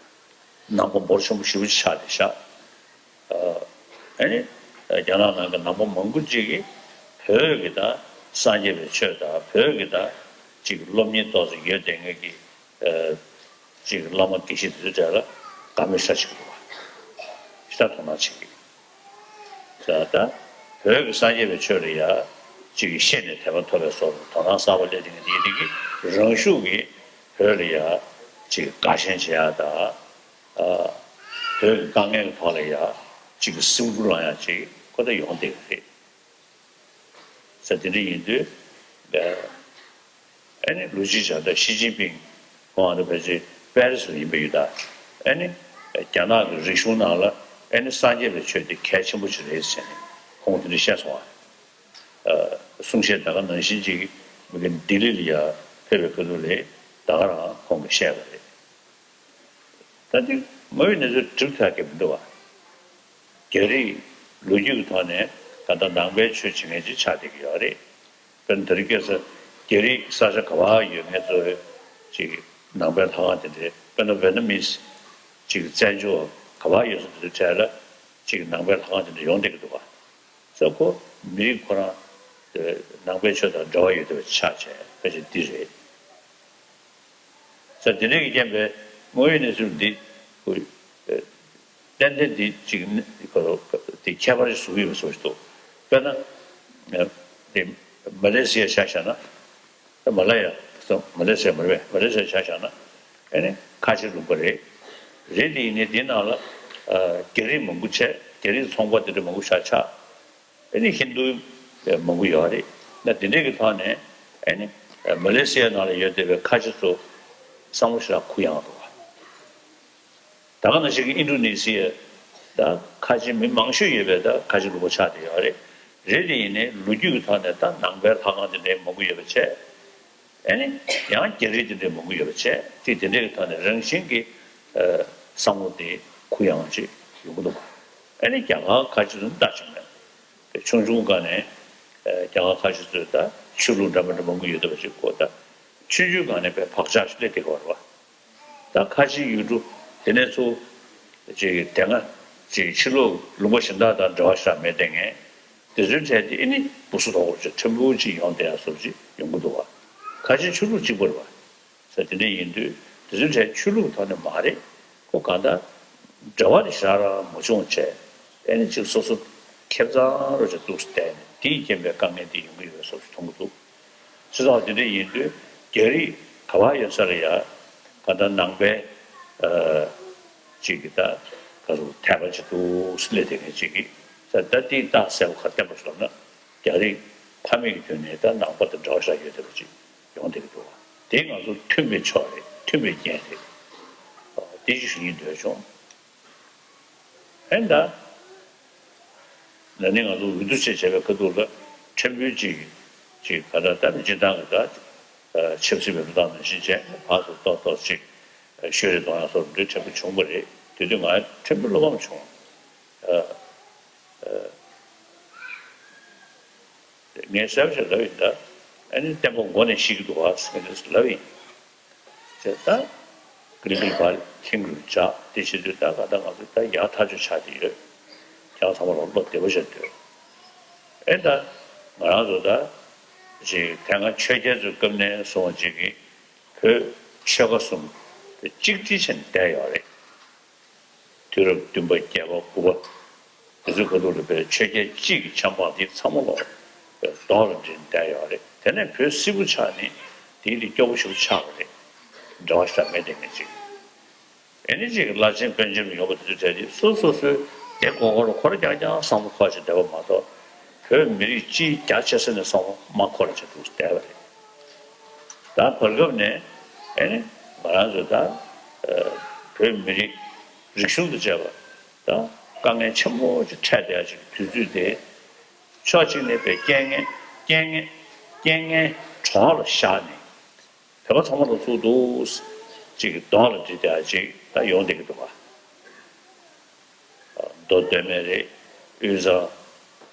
ནང་པ་འབོར་ཆེན་པོ་ཞེ་པོ་ཅིག་ཆགས་བསྡད་ཤག་ཨ་ནི་རྒྱ་ནག་ནང་གི་ནང་པ་མང་པོ་ཅིག་གིས་བོད་ཀྱི་ད་སངས་རྒྱས་པའི་ཆོས་དང་བོད་ཀྱི་ད་ཅིག་སློབ་གཉེར་ཏོག་ཙམ་ཡོད་བསྡད་མཁན་གྱི་ཨ་ཅིག་བླ་མ་དགེ་བཤེས་དེ་ཚོའི་གྲས་ལ་དགའ་མོས་ཤ་ཆེ་གི་འདུག་བ། ཤ་སྟག་དོ་སྣང་བྱེད་ཀྱི། ད་ལྟ་བོད་ཀྱི་སངས་རྒྱས་པའི་ཆོས་ལ་ཡ་གཅིག་གིས་ཤེས་ནས་དད་པ་ཐོབ་པའི་བཟོ་འདྲ་དོ་སྣང་གསར་པ་སླེབས་བསྡད་མཁན་དེ་དེ་གི་རང་ཤུགས་ཀྱིས་བོད་ལ་ཡ་གཅིག་དགའ་ཞེན་བྱེད་ཡ་དང་། ཨ། བོད་ཀྱི་དཀའ་ངལ་གྱི་ཐོག་ལ་ཡ་གཅིག་གི་སེམས་ཁུར་བླངས་ཡ་གཅིག་ཁོ་ད་ཡོང་བསྡད་ཀྱི་རེད། ས་དེ་འདྲ་ཡིན་དུས། ཨ་ནི་ལོ་གཅིག་སྦྱང་དུས་ཞི་ཅིན་ཕིང་ཁོང་ཨ་ནི་ཕལ་ཆེར་པེ་རི་སི་ལ་ཡིན་པ་ཡོད་ད། ཨ་ནི་རྒྱ་ནག་གི་རིག་གཞུང་ནང་ལ་ཨ་ནི་སངས་རྒྱས་པའི་ཆོས་དེ་གལ་ཆེན་པོ་ཅིག་རེད་ཟེར་ནས་ཁོང་དེ་འདྲ་བཤད་སོང་བ། ཨ། གསུང་བཤད་ད་ག་ནང་བཞིན་ཅིག་མི་གི་ལྡི་ལི་ལ་ཡ་ཕེབས་པའི་སྐབས་དུས་ལ་ད་ག་རང་ཁོང་གིས་བཤད་པ་རེད། ད་འདི་དངོས་ཡོད་གནས་ཚུལ་འགྲིག་ཐག་གི་མི་འདུག་བ། རྒྱ་རིགས་ལོ་རྒྱུས་ཀྱི་ཐོག་ནས་ད་ལྟ་ནང་པའི་ཆོས་བྱེད་མཁན་ཅིག་ཆགས་བསྡད་ཀྱི་ཡོད་རེད། དཔེར་ན་དེ་རིང་ཁ་སང་རྒྱ་རིགས་ས་ཆ་ག་བ་ཡོད་མཁན་ཚོའི་ཅིག་ནང་པའི་ལྷ་ཁང་དེ་འདྲའི་དཔེར་ན་ཝེ་ཏི་ནམ་མིས་ཅིག་བཙན་བྱོལ་ག་བ་ཡོད་ས་དེ་ཚོའི་གྲས་ལ་ཅིག་ནང་པའི་ལྷ་ཁང་དེ་འདྲ་ཡོང་བསྡད་ཀྱི་འདུག་བ། ས་ཁོ་མི་རིགས་ཁོ་རང་དེ་ནང་པའི་ཆོས་དང་འབྲེལ་བ་ཡོད་བསྡད་པ་ཆགས་བྱས་ཕལ་ཆེར་འདི་རེད། ས་དེ་འདྲ་གི་རྐྱེན་པས་དངོས་ཡོད་གནས་ཚུལ་འདི་ཁོ། ཏན་ཏན་འདི་གཅིག་ནི་ཁོ་དེ་ཁྱད་པར་ཞིག་བཟོ་གི་ཡོད་པའི་བཟོ་ཞིག་འདུག་དཔེར་ན། དེ་མ་ལེ་ཤི་ཡ་ཆ་བཞག་ན། ད་མ་ལ་ཡ་སོང་མ་ལེ་ཤི་ཡ་མ་རེད་པས། མ་ལེ་ཤི་ཡ་ཆ་བཞག་ན། ཨ་ནི་ཁ་ཆེ་ལུང་པ་རེད། རེད་དེ་ཡིན་ནའི་དེ་ནང་ལ་རྒྱ་རིགས་མང་པོ་བྱས། རྒྱ་རིགས་ཚོང་པ་དེ་འདྲ་མང་པོ་ཆགས་ཆགས། ཨ་ནི་ཧིན་རྡུ་མང་པོ་ཡོད་རེད། ན་དེ་འདྲས་ཀྱི་ཐོག་ནས་ཨ་ནི་མ་ལེ་ཤི་ཡ་ནང་ལ་ཡོད་བསྡད་པའི་ཁ་ཆེ་ཚོ་བསམ་བློ་ཞེ་དྲག་གུ་ཡངས་འདུག་ད་ག་ནང་བཞིན་གྱི་ཨིན་ཌོ་ནེ་ཤི་ཡ་ད་ཁ་ཆེ་མི་མང་ཤོས་ཡོད་པའི་ད་ཁ་ཆེ་ལུང་པ་ཆགས་བསྡད་ཡོད་རེད། རེད་དེ་ཡིན་ནའི་ལོ་རྒྱུས་ཀྱི་ཐོག་ནས་ད་ནང་པའི་ལྷ་ཁང་དེ་འདྲའི་མང་པོ་ཡོད་པ་བྱས། ཨ་ནི་ཡང་རྒྱ་རིགས་དེ་འདྲའི་མང་པོ་ཡོད་པ་བྱས་ཏེ་དེ་འདྲའི་ཐོག་ནས་རང་བཞིན་གྱིས་བསམ་བློ་དེ་གུ་ཡངས་ཅིག་ཡོང་གི་འདུག་ཨ་ནི་རྒྱ་གར་ཁ་ཆེ་ཚོ་ལྟ་བྱུང་ན་ཆུང་ཆུང་སྒང་ནས་རྒྱ་གར་ཁ་ཆེ་ཚོས་ད་ཆོས་ལུགས་འདྲ་མི་འདྲ་མང་པོ་ཡོད་བསྡད་པ་ཅིག་གོ་ད་ཆུང་ཆུང་སྒང་ནས་དཔེ་བག་ཆགས་ཤིག་སླེབས་བསྡད་ཀྱི་ཡོད་རེད་བ། ད་ཁ་ཆེ་ཡུལ་གྲུ་དེ་ནས་ཚུར་ཅིག་དེ་སྔ་ཅིག་ཕྱི་ལོགས་ལུང་པ་གཞན་དག་དང་འབྲེལ་བ་ཞེ་དྲག་མེད་བསྡད་མཁན་དེ་ཚོའི་གྲས་དེ་ཨ་ནི་སྦུ་སུ་དོག་པོ་ཅིག་ཕྲན་བུ་ཅིག་ཡོང་བསྡད་ཡ་བཟོ་ཅིག་ཡོང་གི་འདུག་བ། ཁ་ཆེ་ཆོས་ལུགས་གཅིག་པ་རེད་བ། ས་དེ་འདྲ་ཡིན་དུས་དེ་ཚོའི་གྲས་ཆོས་ལུགས་ཐོག་ནས་མ་རེད། ཁོ་གང་ལྟར་འབྲེལ་བ་དེ་ཞེ་དྲག་མ་བྱུང་བྱས་ཨ་ནི་ཅིག་སོ་སོ་ཁེ་བཟང་རོ་ཅིག་འདུག་སེ་བསྡད་ནས་དེའི་རྐྱེན་པས་དཀའ་ངལ་དེ་ཡོང་གི་ཡོད་པའི་བཟོ་ཅིག་མཐོང་གི་འདུག་སྤྱི་ཚོགས་དེ་འདྲ་ཡིན་དུས་རྒྱ་རིགས་ག་བ་ཡོད་ས་ལ་ཡ་ག་ད་ནང་པའི་ཅིག་གི་ད་ག་རུ་དད་པ་ཅིག་འདུག་སེ་སླེབས་བསྡད་མཁན་ཅིག་གིས་ད་ད་དེའི་རྟགས་གསལ་པོ་ཁ་བསྟན་པ་ཞིག་ལབ་ན་རྒྱ་རིགས་ཕ་མེས་ཀྱི་དུས་ནས་ད་ནང་པ་དང་འབྲེལ་བ་ཞེ་དྲག་ཡོད་བསྡད་པ་ཅིག་ཡོང་བསྡད་ཀྱི་འདུག་དེ་ང་ཚོ་མཐུན་པའི་ཕྱོགས་རེད། མཐུན་པའི་རྐྱེན་རེད། དེ་ཅིག་ཞུ་སྙིང་འདོད་བྱུང་། ཨེ་ད། ན་ནིང་ང་ཚོ་འོས་བསྡུ་བཅས་བྱས་པའི་ཁ་ཐུག་ལ་ཕྲན་བུ་ཅིག་ཅིག་ག་ད་ལྟ་སྤྱིར་བཏང་གི་ད་ཆབ་སྲིད་པའི་འགྲོ་སྟངས་ནང་བཞིན་བྱས་ཕར་ཚུར་ཏོག་ཏོག་ཅིག་ཤོད་རེས་གཏོང་ཡག་སོགས་འདི་ཕྲན་བུ་བྱུང་བ་རེད། དེ་དུས་ང་ཕྲན་བུ་བློ་ཕམ་བྱུང་། ངས་གསལ་པོ་ཞིག་ལབ་ཡིན་ད། ཨ་ནི་བསྟན་པ་མགོ་ནས་བཤིག་གི་འདུག་བ་ཟེར་མཁན་དེ་ལབ་ཡིན། ཅེས་ད། ཀི་ལི་ཀི་ལི་བ་ལྷིང་རུ་བཅག་དེ་བྱེད་དུས་ད་ག་ད་ང་ཚོ་ད་ཡག་ཐག་ཆོད་ཆགས་ཀྱི་ཡོད། ཁྱེད་རང་ཚང་མ་ལ་བློ་བདེ་པོ་བྱས་སྡོད། ཨེ་ད། ང་རང་ཚོ་ད། ཅིག་དེ་སྔ་ཆོས་རྒྱལ་ཚོའི་སྐབས་ནས་བཟུང་བ་ཅིག་གིས་བོད་ཆོལ་ཁ་གསུམ་དེ་གཅིག་སྒྲིལ་བྱས་ནས་བསྡད་ཡོད་རེད། དུས་རབས་བདུན་པ་བརྒྱད་པ་དགུ་པ། དུས་ཚོད་ཁ་ཐུག་ལ་བའི་ཆོས་རྒྱལ་གཅིག་གི་ཆབ་འབངས་འདི་ཚང་མ་ལོག་གདོང་ལ་འདྲེས་བསྡད་ཡོད་རེད། དེ་ནས་བོད་སིལ་བུ་ཆགས་ནས་དེའི་རིགས་སྐྱོ་པོ་ཞིག་ཆགས་པ་རེད། འབྲེལ་བ་ཞིག་མེད་དེ་ངས་ཅིག་ཨེ་ནི་ཅིག་བླ་ཆེན་དཔོན་ཆེན་ཡོང་བ་དེ་ཚོ་གྲས་དེ་སོ་སོ་སོའི་སྡེ་ཁོ་ཁོ་རུ་འཁོར་རྒྱག་རྒྱག་བསམ་བློ་འཁོར་བྱས་བསྡད་པ་མ་གཏོགས། བོད་མི་རིགས་སྤྱིའི་རྒྱ་ཆེ་ས་ནས་བསམ་བློ་མ་འཁོར་བྱས་འདུག་བསྡད་པ་རེད། ད་བར་སྐབས་ནས་ཨེ་ནི་ང་རང་ཚོ་ད་བོད་མི་རིགས་རིག་གཞུང་དང་བཅས་པ་ད་དཀའ་ངལ་ཆེན་པོ་ཅིག་འཕྲད་བསྡད་ཡ་ཅིག་དུས་ཚོད་དེ། ཕྱོགས་གཅིག་ནས་པའི་རྐྱེན་ངན་རྐྱེན་ངན་རྐྱེན་ངན་གྲོགས་ལ་བཞག་ནས། བོད་པ་ཚང་མ་ལ་ཚུགས་འདུག་ཅིག་གདོང་ལ་འདྲིས་བསྡད་ཅིག་ད་ཡོང་བསྡད་ཀྱི་འདུག་ག་མདོ་སྟོད་སྨད་རེད། དབུས་གཙང་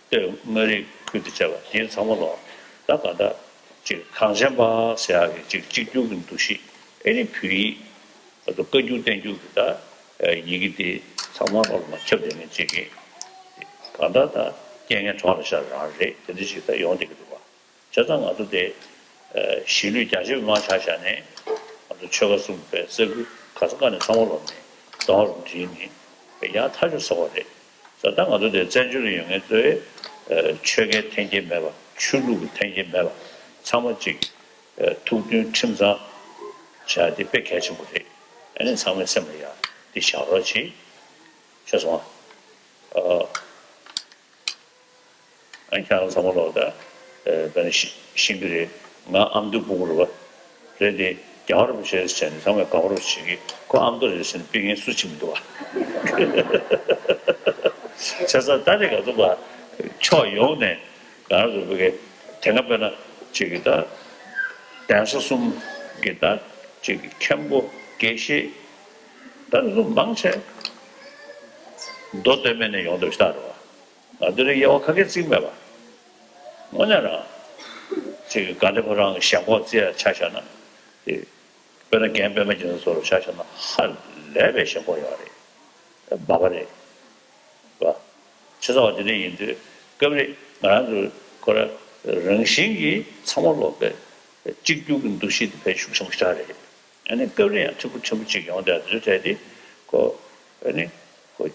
སྟོད་མངའ་རིས་ཁུལ་དུ་བྱས་པ་དེ་ཚང་མ་ལ་ད་ག་ད་ཅིག་གངས་ཅན་པ་ཟེར་ཡག་གི་ཅིག་གཅིག་གྱུར་གྱི་འདུ་ཤེས་ཨེ་ནི་བོད་ཡིག་ད་དུང་བཀའ་འགྱུར་བསྟན་འགྱུར་གྱི་ད་ཡི་གེ་དེ་ཚང་མ་ལ་མ་ཁྱབ་བསྡད་མཁན་ཅིག་གི་གང་ལྟར་ད་རྐྱེན་ངན་གྲོགས་ལ་བཞག་རང་རེད། དེ་འདྲ་ཞིག་ད་ཡོང་བསྡད་ཀྱི་འདུག་བ། བྱས་ཙང་ང་ཚོ་དེ་གཞིས་ལུས་རྒྱ་ཆེ་བའི་མང་ཆ་བཞག་ནས་ང་ཚོ་ཆོལ་ཁ་གསུམ་པའི་ས་ཁུལ་ག་ས་ག་ནས་ཚང་མ་ལོག་ནས་གདོང་ལ་འདྲིས་ནས་ཡག་ཐག་ཆོད་ཟེར་བ་རེད། ད་ལྟ་ང་ཚོ་དེ་བཙན་བྱོལ་ལ་ཡོད་མཁན་ཚོའི་ཆོལ་ཁའི་འཐེན་འཁྱེར་མེད་པ། ཆོས་ལུགས་ཀྱི་འཐེན་འཁྱེར་མེད་པ། ཚང་མ་གཅིག་ཐུགས་མཐུན་ཁྲིམས་གཙང་བྱ་དེ་དཔེ་གལ་ཆེན་པོ་རེད། ཨ་ནི་ཚང་མའི་སེམས་ལ་ཡ་འདི་བཞག་རོགས་བྱེད། ཤེས་སོང་ཨ། ཨ་ཁྱེད་རང་ཚང་མ་ལོག་ད་དཔེར་ན་ཤེས་ཀྱི་རེད། ང་ཨ་མདོའི་ཕྲུ་གུ་རེད་པ། རེད་དེ་རྒྱལ་བ་རིན་པོ་ཆེ་ཟེར་ནས་ཚང་མས་དགའ་པོ་རེད་བྱེད་ཀྱི། ཁོ་ཨ་མདོ་རེད་ཟེར་ནས་ཕིག་ངན་སུ་ཅིག་མི་འདུག་བ། བྱས་ཙང་ད་རེས་ག་ཚོད་པ་ཕྱོགས་ཡོངས་ནས་ང་རང་ཚོ་བོད་སྐད་དེ་སྔ་དཔེར་ན་ཅིག་གི་ད་གདན་ས་གསུམ་གི་ད་ཅིག་གི་མཁན་པོ་དགེ་བཤེས་ད་ལོ་མང་ཆེ་མདོ་སྟོད་སྨད་ནས་ཡོང་འདུག་ཤག་རེད་བ། ང་འདི་རིགས་དབྱེ་བ་ཁ་སྐད་བརྩི་གི་མེད་པ། དངོས་གནས་རང་ཅིག་ག་འདྲ་ཁོ་རང་གི་ཞེན་ཁོག་བརྩི་ཡ་ཆ་བཞག་ན། དེ་དཔེར་ན་རྒན་པད་མ་རྒྱལ་མཚན་ཚོ་ལ་ཆ་བཞག་ན་ཧ་ལས་པའི་ཞེན་ཁོག་ཡོད་རེད། སྦ་བ་རེད། བ། ཆེ་ཚ་བ་དེ་འདྲ་ཡིན་དུས་སྐབས་རེ་ང་རང་ཚོ་ཁོ་ར་རང་བཞིན་གྱིས་ཚང་མ་ལོག་པའི་གཅིག་གྱུར་གྱི་འདུ་ཤེས་དེ་དཔེ་ཤུགས་ཆེན་པོ་ཞིག་རེད། ཨ་ནི་སྐབས་རེ་ཡང་ཕྲན་བུ་ཕྲན་བུ་ཅིག་ཡོང་དུས་དེ་ཚོའི་གྲས་དེ་ཁོ་ཨ་ནི་ཁོ།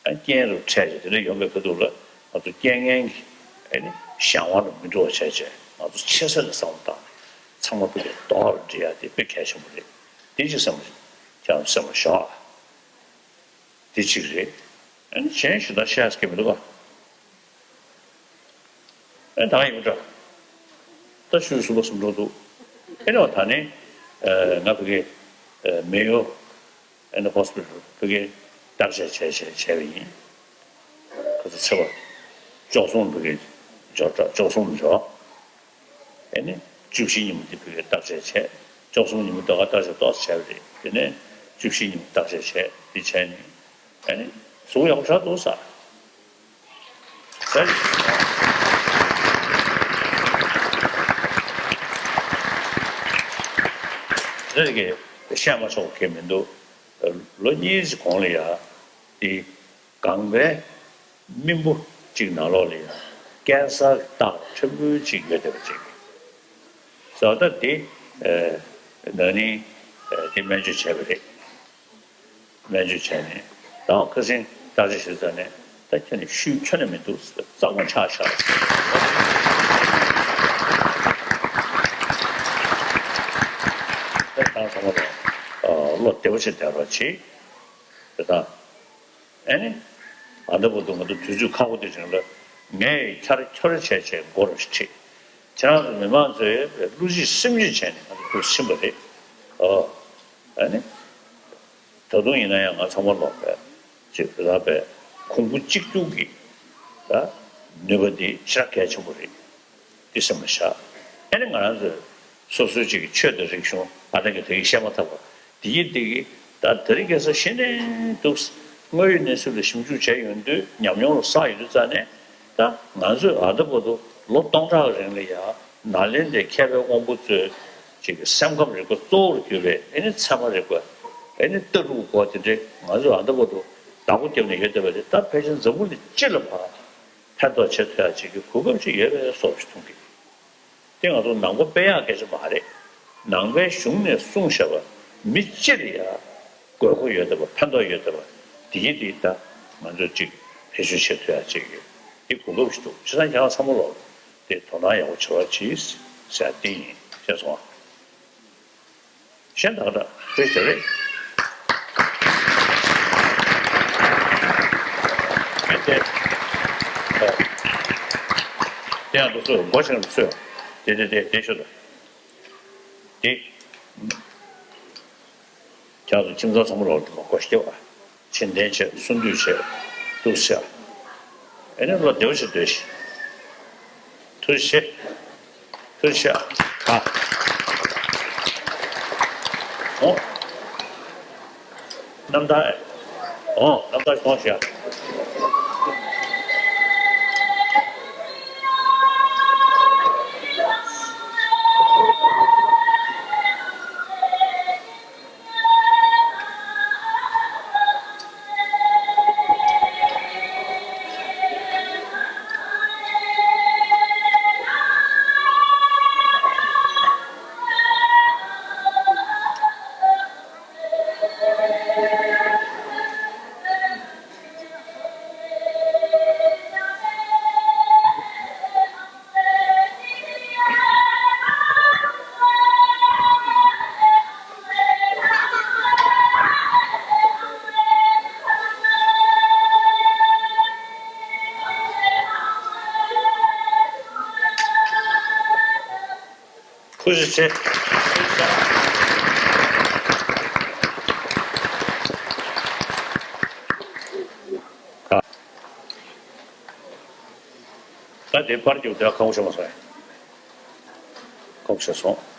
ཨ་རྐྱེན་རུ་འཕྲད་ཅིག་དེ་འདྲ་ཡོང་པའི་ཁ་ཐུག་ལ་ང་ཚོ་རྐྱེན་ངན་གྱི་ཨ་ནི་གཞན་དབང་ལ་མི་འགྲོ་བ་བྱས་བྱས་ང་ཚོ་ཆེ་ས་ནས་བསམ་བློ་བཏང་ནས་ཚང་མ་ཕ་གིར་གདོང་ལ་འདྲེས་ཡ་དེ་དཔེ་གལ་ཆེན་པོ་རེད། དེ་ཅིག་བསམ་བློ་ཁྱེད་རང་སེམས་ལ་ཞོག་ཨ། དེ་གཅིག་རེད། ཨ་ནི་གཞན་ཞུ་དག་བཤད་ས་གི་མི་འདུག་ག་ཨ་ནི་ད་ག་ཡིན་པ་འདྲ། ད་ཞུ་ཟུར་པ་སུམ་འགྲོ་འདུག་ཨེ་ནི་བ་ད་ནི་ང་ཕ་གི་མེ་ཡོ་ཨེ་ནི་ཧོ་སི་པི་ཊལ་ཕ་གི་བརྟག་དཔྱད་བྱས་བྱས་བྱས་པ་ཡིན། ཁ་ཚ་ཚེ་བ་བཅུ་གསུམ་ཕ་གི་འབྱོར་འབྲས་བཅུ་གསུམ་འབྱོར། ཨེ་ནི་བཅུ་བཞི་ཉིན་མོ་དེ་ཕ་གི་བརྟག་དཔྱད་བྱས། བཅུ་གསུམ་ཉིན་མོ་ད་ག་བརྟག་དཔྱད་ཏོག་ཙམ་བྱས་པ་རེད། དེ་ནས་བཅུ་བཞི་ཉིན་མོ་བརྟག་དཔྱད་བྱས་དེ་བྱས་ནས་ཨེ་ནི་གཟུགས་ཡག་པོ་ཆགས་འདུག་ས། རེད་གི་བཤད་མ་ཆོག་གི་མི་འདུག་ལོ་གཉིས་ཀྱི་གོང་ལ་ཡ་དེ་སྒང་པའི་སྨིན་པོ་གཅིག་ནང་ལོགས་ལ་ཡ་ཀན་སར་གྱི་རྟགས་ཕྲན་བུ་གཅིག་ཡོད་བསྡད་པ་ཅིག་ཟེར་བ་ད་དེ་ན་ནིང་དེ་སྨན་བཅོས་བྱས་པ་རེད། སྨན་བཅོས་བྱས་ནས་ད་ཁ་སང་བརྟག་དཔྱད་བྱེད་ས་ནས་ད་ཁྱོད་ནི་ཤུལ་ཁྱོན་ནས་མི་འདུག་རྩ་དགོང་ཆག་ཤག་ད་ཚང་མ་ལ་བློ་བདེ་པོ་བྱས་བསྡད་རོགས་བྱེད། དེ་དང་། ཨེ་ནི། ཨ་ད་བར་དུ་ང་ཚོ་དུས་ཚོད་ཁག་པོ་དེ་རིང་ལ་ངས་འཁྱར་འཁྱོར་བྱས་བྱས་མགོ་རུ་ཁྲིད། ཁྱེད་རང་ཚོ་མི་མང་ཚོས་བློ་གཅིག་སེམས་གཅིག་བྱས་ནས་ང་ཚོ་ཁུར་ཕྱིན་པ་རེད། ཨོ། ཨེ་ནི། ད་དུང་ཡིན་ན་ཡང་ང་ཚང་མ་ལོག་པའི་ཅིག་རག་པའི་གོང་བུ་གཅིག་གྱུར་གྱི་ད་ནུས་པ་འདི་ཞེ་དྲག་གལ་ཆེན་པོ་རེད། འདི་སེམས་ལ་བཞག་ཨེ་ནི་ང་རང་ཚོས་སོ་སོའི་ཅིག་གི་ཆོས་དང་རིག་གཞུང་ཨ་ནི་གི་དེ་གི་བཤད་མ་ཐག་པ་དེ་ཡིན་དེ་གི་ད་དེ་རིང་ཁ་སང་གཞི་ནས་འདུག་དངོས་ཡོད་གནས་ཚུལ་ལ་ཞིབ་འཇུག་བྱས་ཡོང་དུས་ཉམས་མྱོང་ལ་བསགས་ཡོང་དུས་ཙང་ནས་ད་ང་ཚོས་ཨ་ད་བར་དུ་ལོ་སྟོང་ཕྲག་གི་རིང་ལ་ཡ་ནཱ་ལེནྡྲའི་མཁས་པའི་དབང་པོ་ཚོས་ཅིག་གི་སེམས་ཁམས་རིག་པ་གཙོ་བོར་གྱུར་པའི་ཨེ་ནི་ཚད་མ་རིག་པ་ཨེ་ནི་ལྟ་གྲུབ་སྐོར་དེ་འདྲའི་ང་ཚོས་ཨ་ད་བར་དུ་བདག་པོ་བརྒྱབ་ནས་ཡོད་བསྡད་པ་དེ་ད་ཕལ་ཆེར་འཛམ་བུ་གླིང་སྤྱི་ལ་ཕར་ཕན་ཐོགས་བྱེད་ཐུབ་ཡག་ཅིག་གི་གོ་སྐབས་ཅིག་ཡོད་པའི་བཟོ་ཞིག་མཐོང་གི། དེ་ང་ཚོ་ནང་པ་དཔེ་ཡག་སྐད་ཆ་མ་རེད། ནང་པའི་གཞུང་ནས་གསུངས་བཞག་པ་མི་སྤྱིར་ཡ་དགོས་མཁོ་ཡོད་བསྡད་པ་ཕན་ཐོགས་ཡོད་བསྡད་པ་དེ་ཡིན་དེ་ད་ང་ཚོ་ཅིག་ བེད་སྤྱོད་བྱེད་ཐུབ་ཡ་ཅིག་ཡོད། འདི་གོ་སྐབས་ཤིག་འདུག་བྱས་ཙང་ཁྱེད་རང་ཚང་མ་ལོག་དེ་དོ་སྣང་ཡག་པོ་བྱེད་རོགས་གྱིས་ཟེར་ཡ་འདི་ཡིན། ཤེས་སོང་ཨ། གཞན་དག་འདྲ་བཀྲ་ཤིས་བདེ་ལེགས། མེད་དེ། ཨ། དེ་ཡང་འདུག་སོ་མགོ་ཆེན་པོ་སོས། དེ་དེ་དེ་དེ་ཤོད་དང་། དེ། ཁྱེད་ཚོ་ཁྱིམ་ཚང་ཚང་མ་ལོག་དུ་མ་གོ་ཤེས་པ། ཕྱིར་འཐེན་བྱས། གསུང་སྡུད་བྱས། ཐུགས་རྗེ་ཆེ། ཨེ་ནས་བློ་བདེ་བོ་ཞིག་སྡོད་ཤིག་ཐུགས་རྗེ་ཆེ། ཐུགས་རྗེ་ཆེ། ཨ། འོང་། རྣམ་ཐར། འོང་། རྣམ་ཐར་གཏོང་ཤིག་ཐུགས་རྗེ་ཆེ། ད་དེ་པར་རྒྱུག་དེ་ཁག་པོ་བྱུང་མ་སོང་། ཁག་པོ་བྱས་སོང་།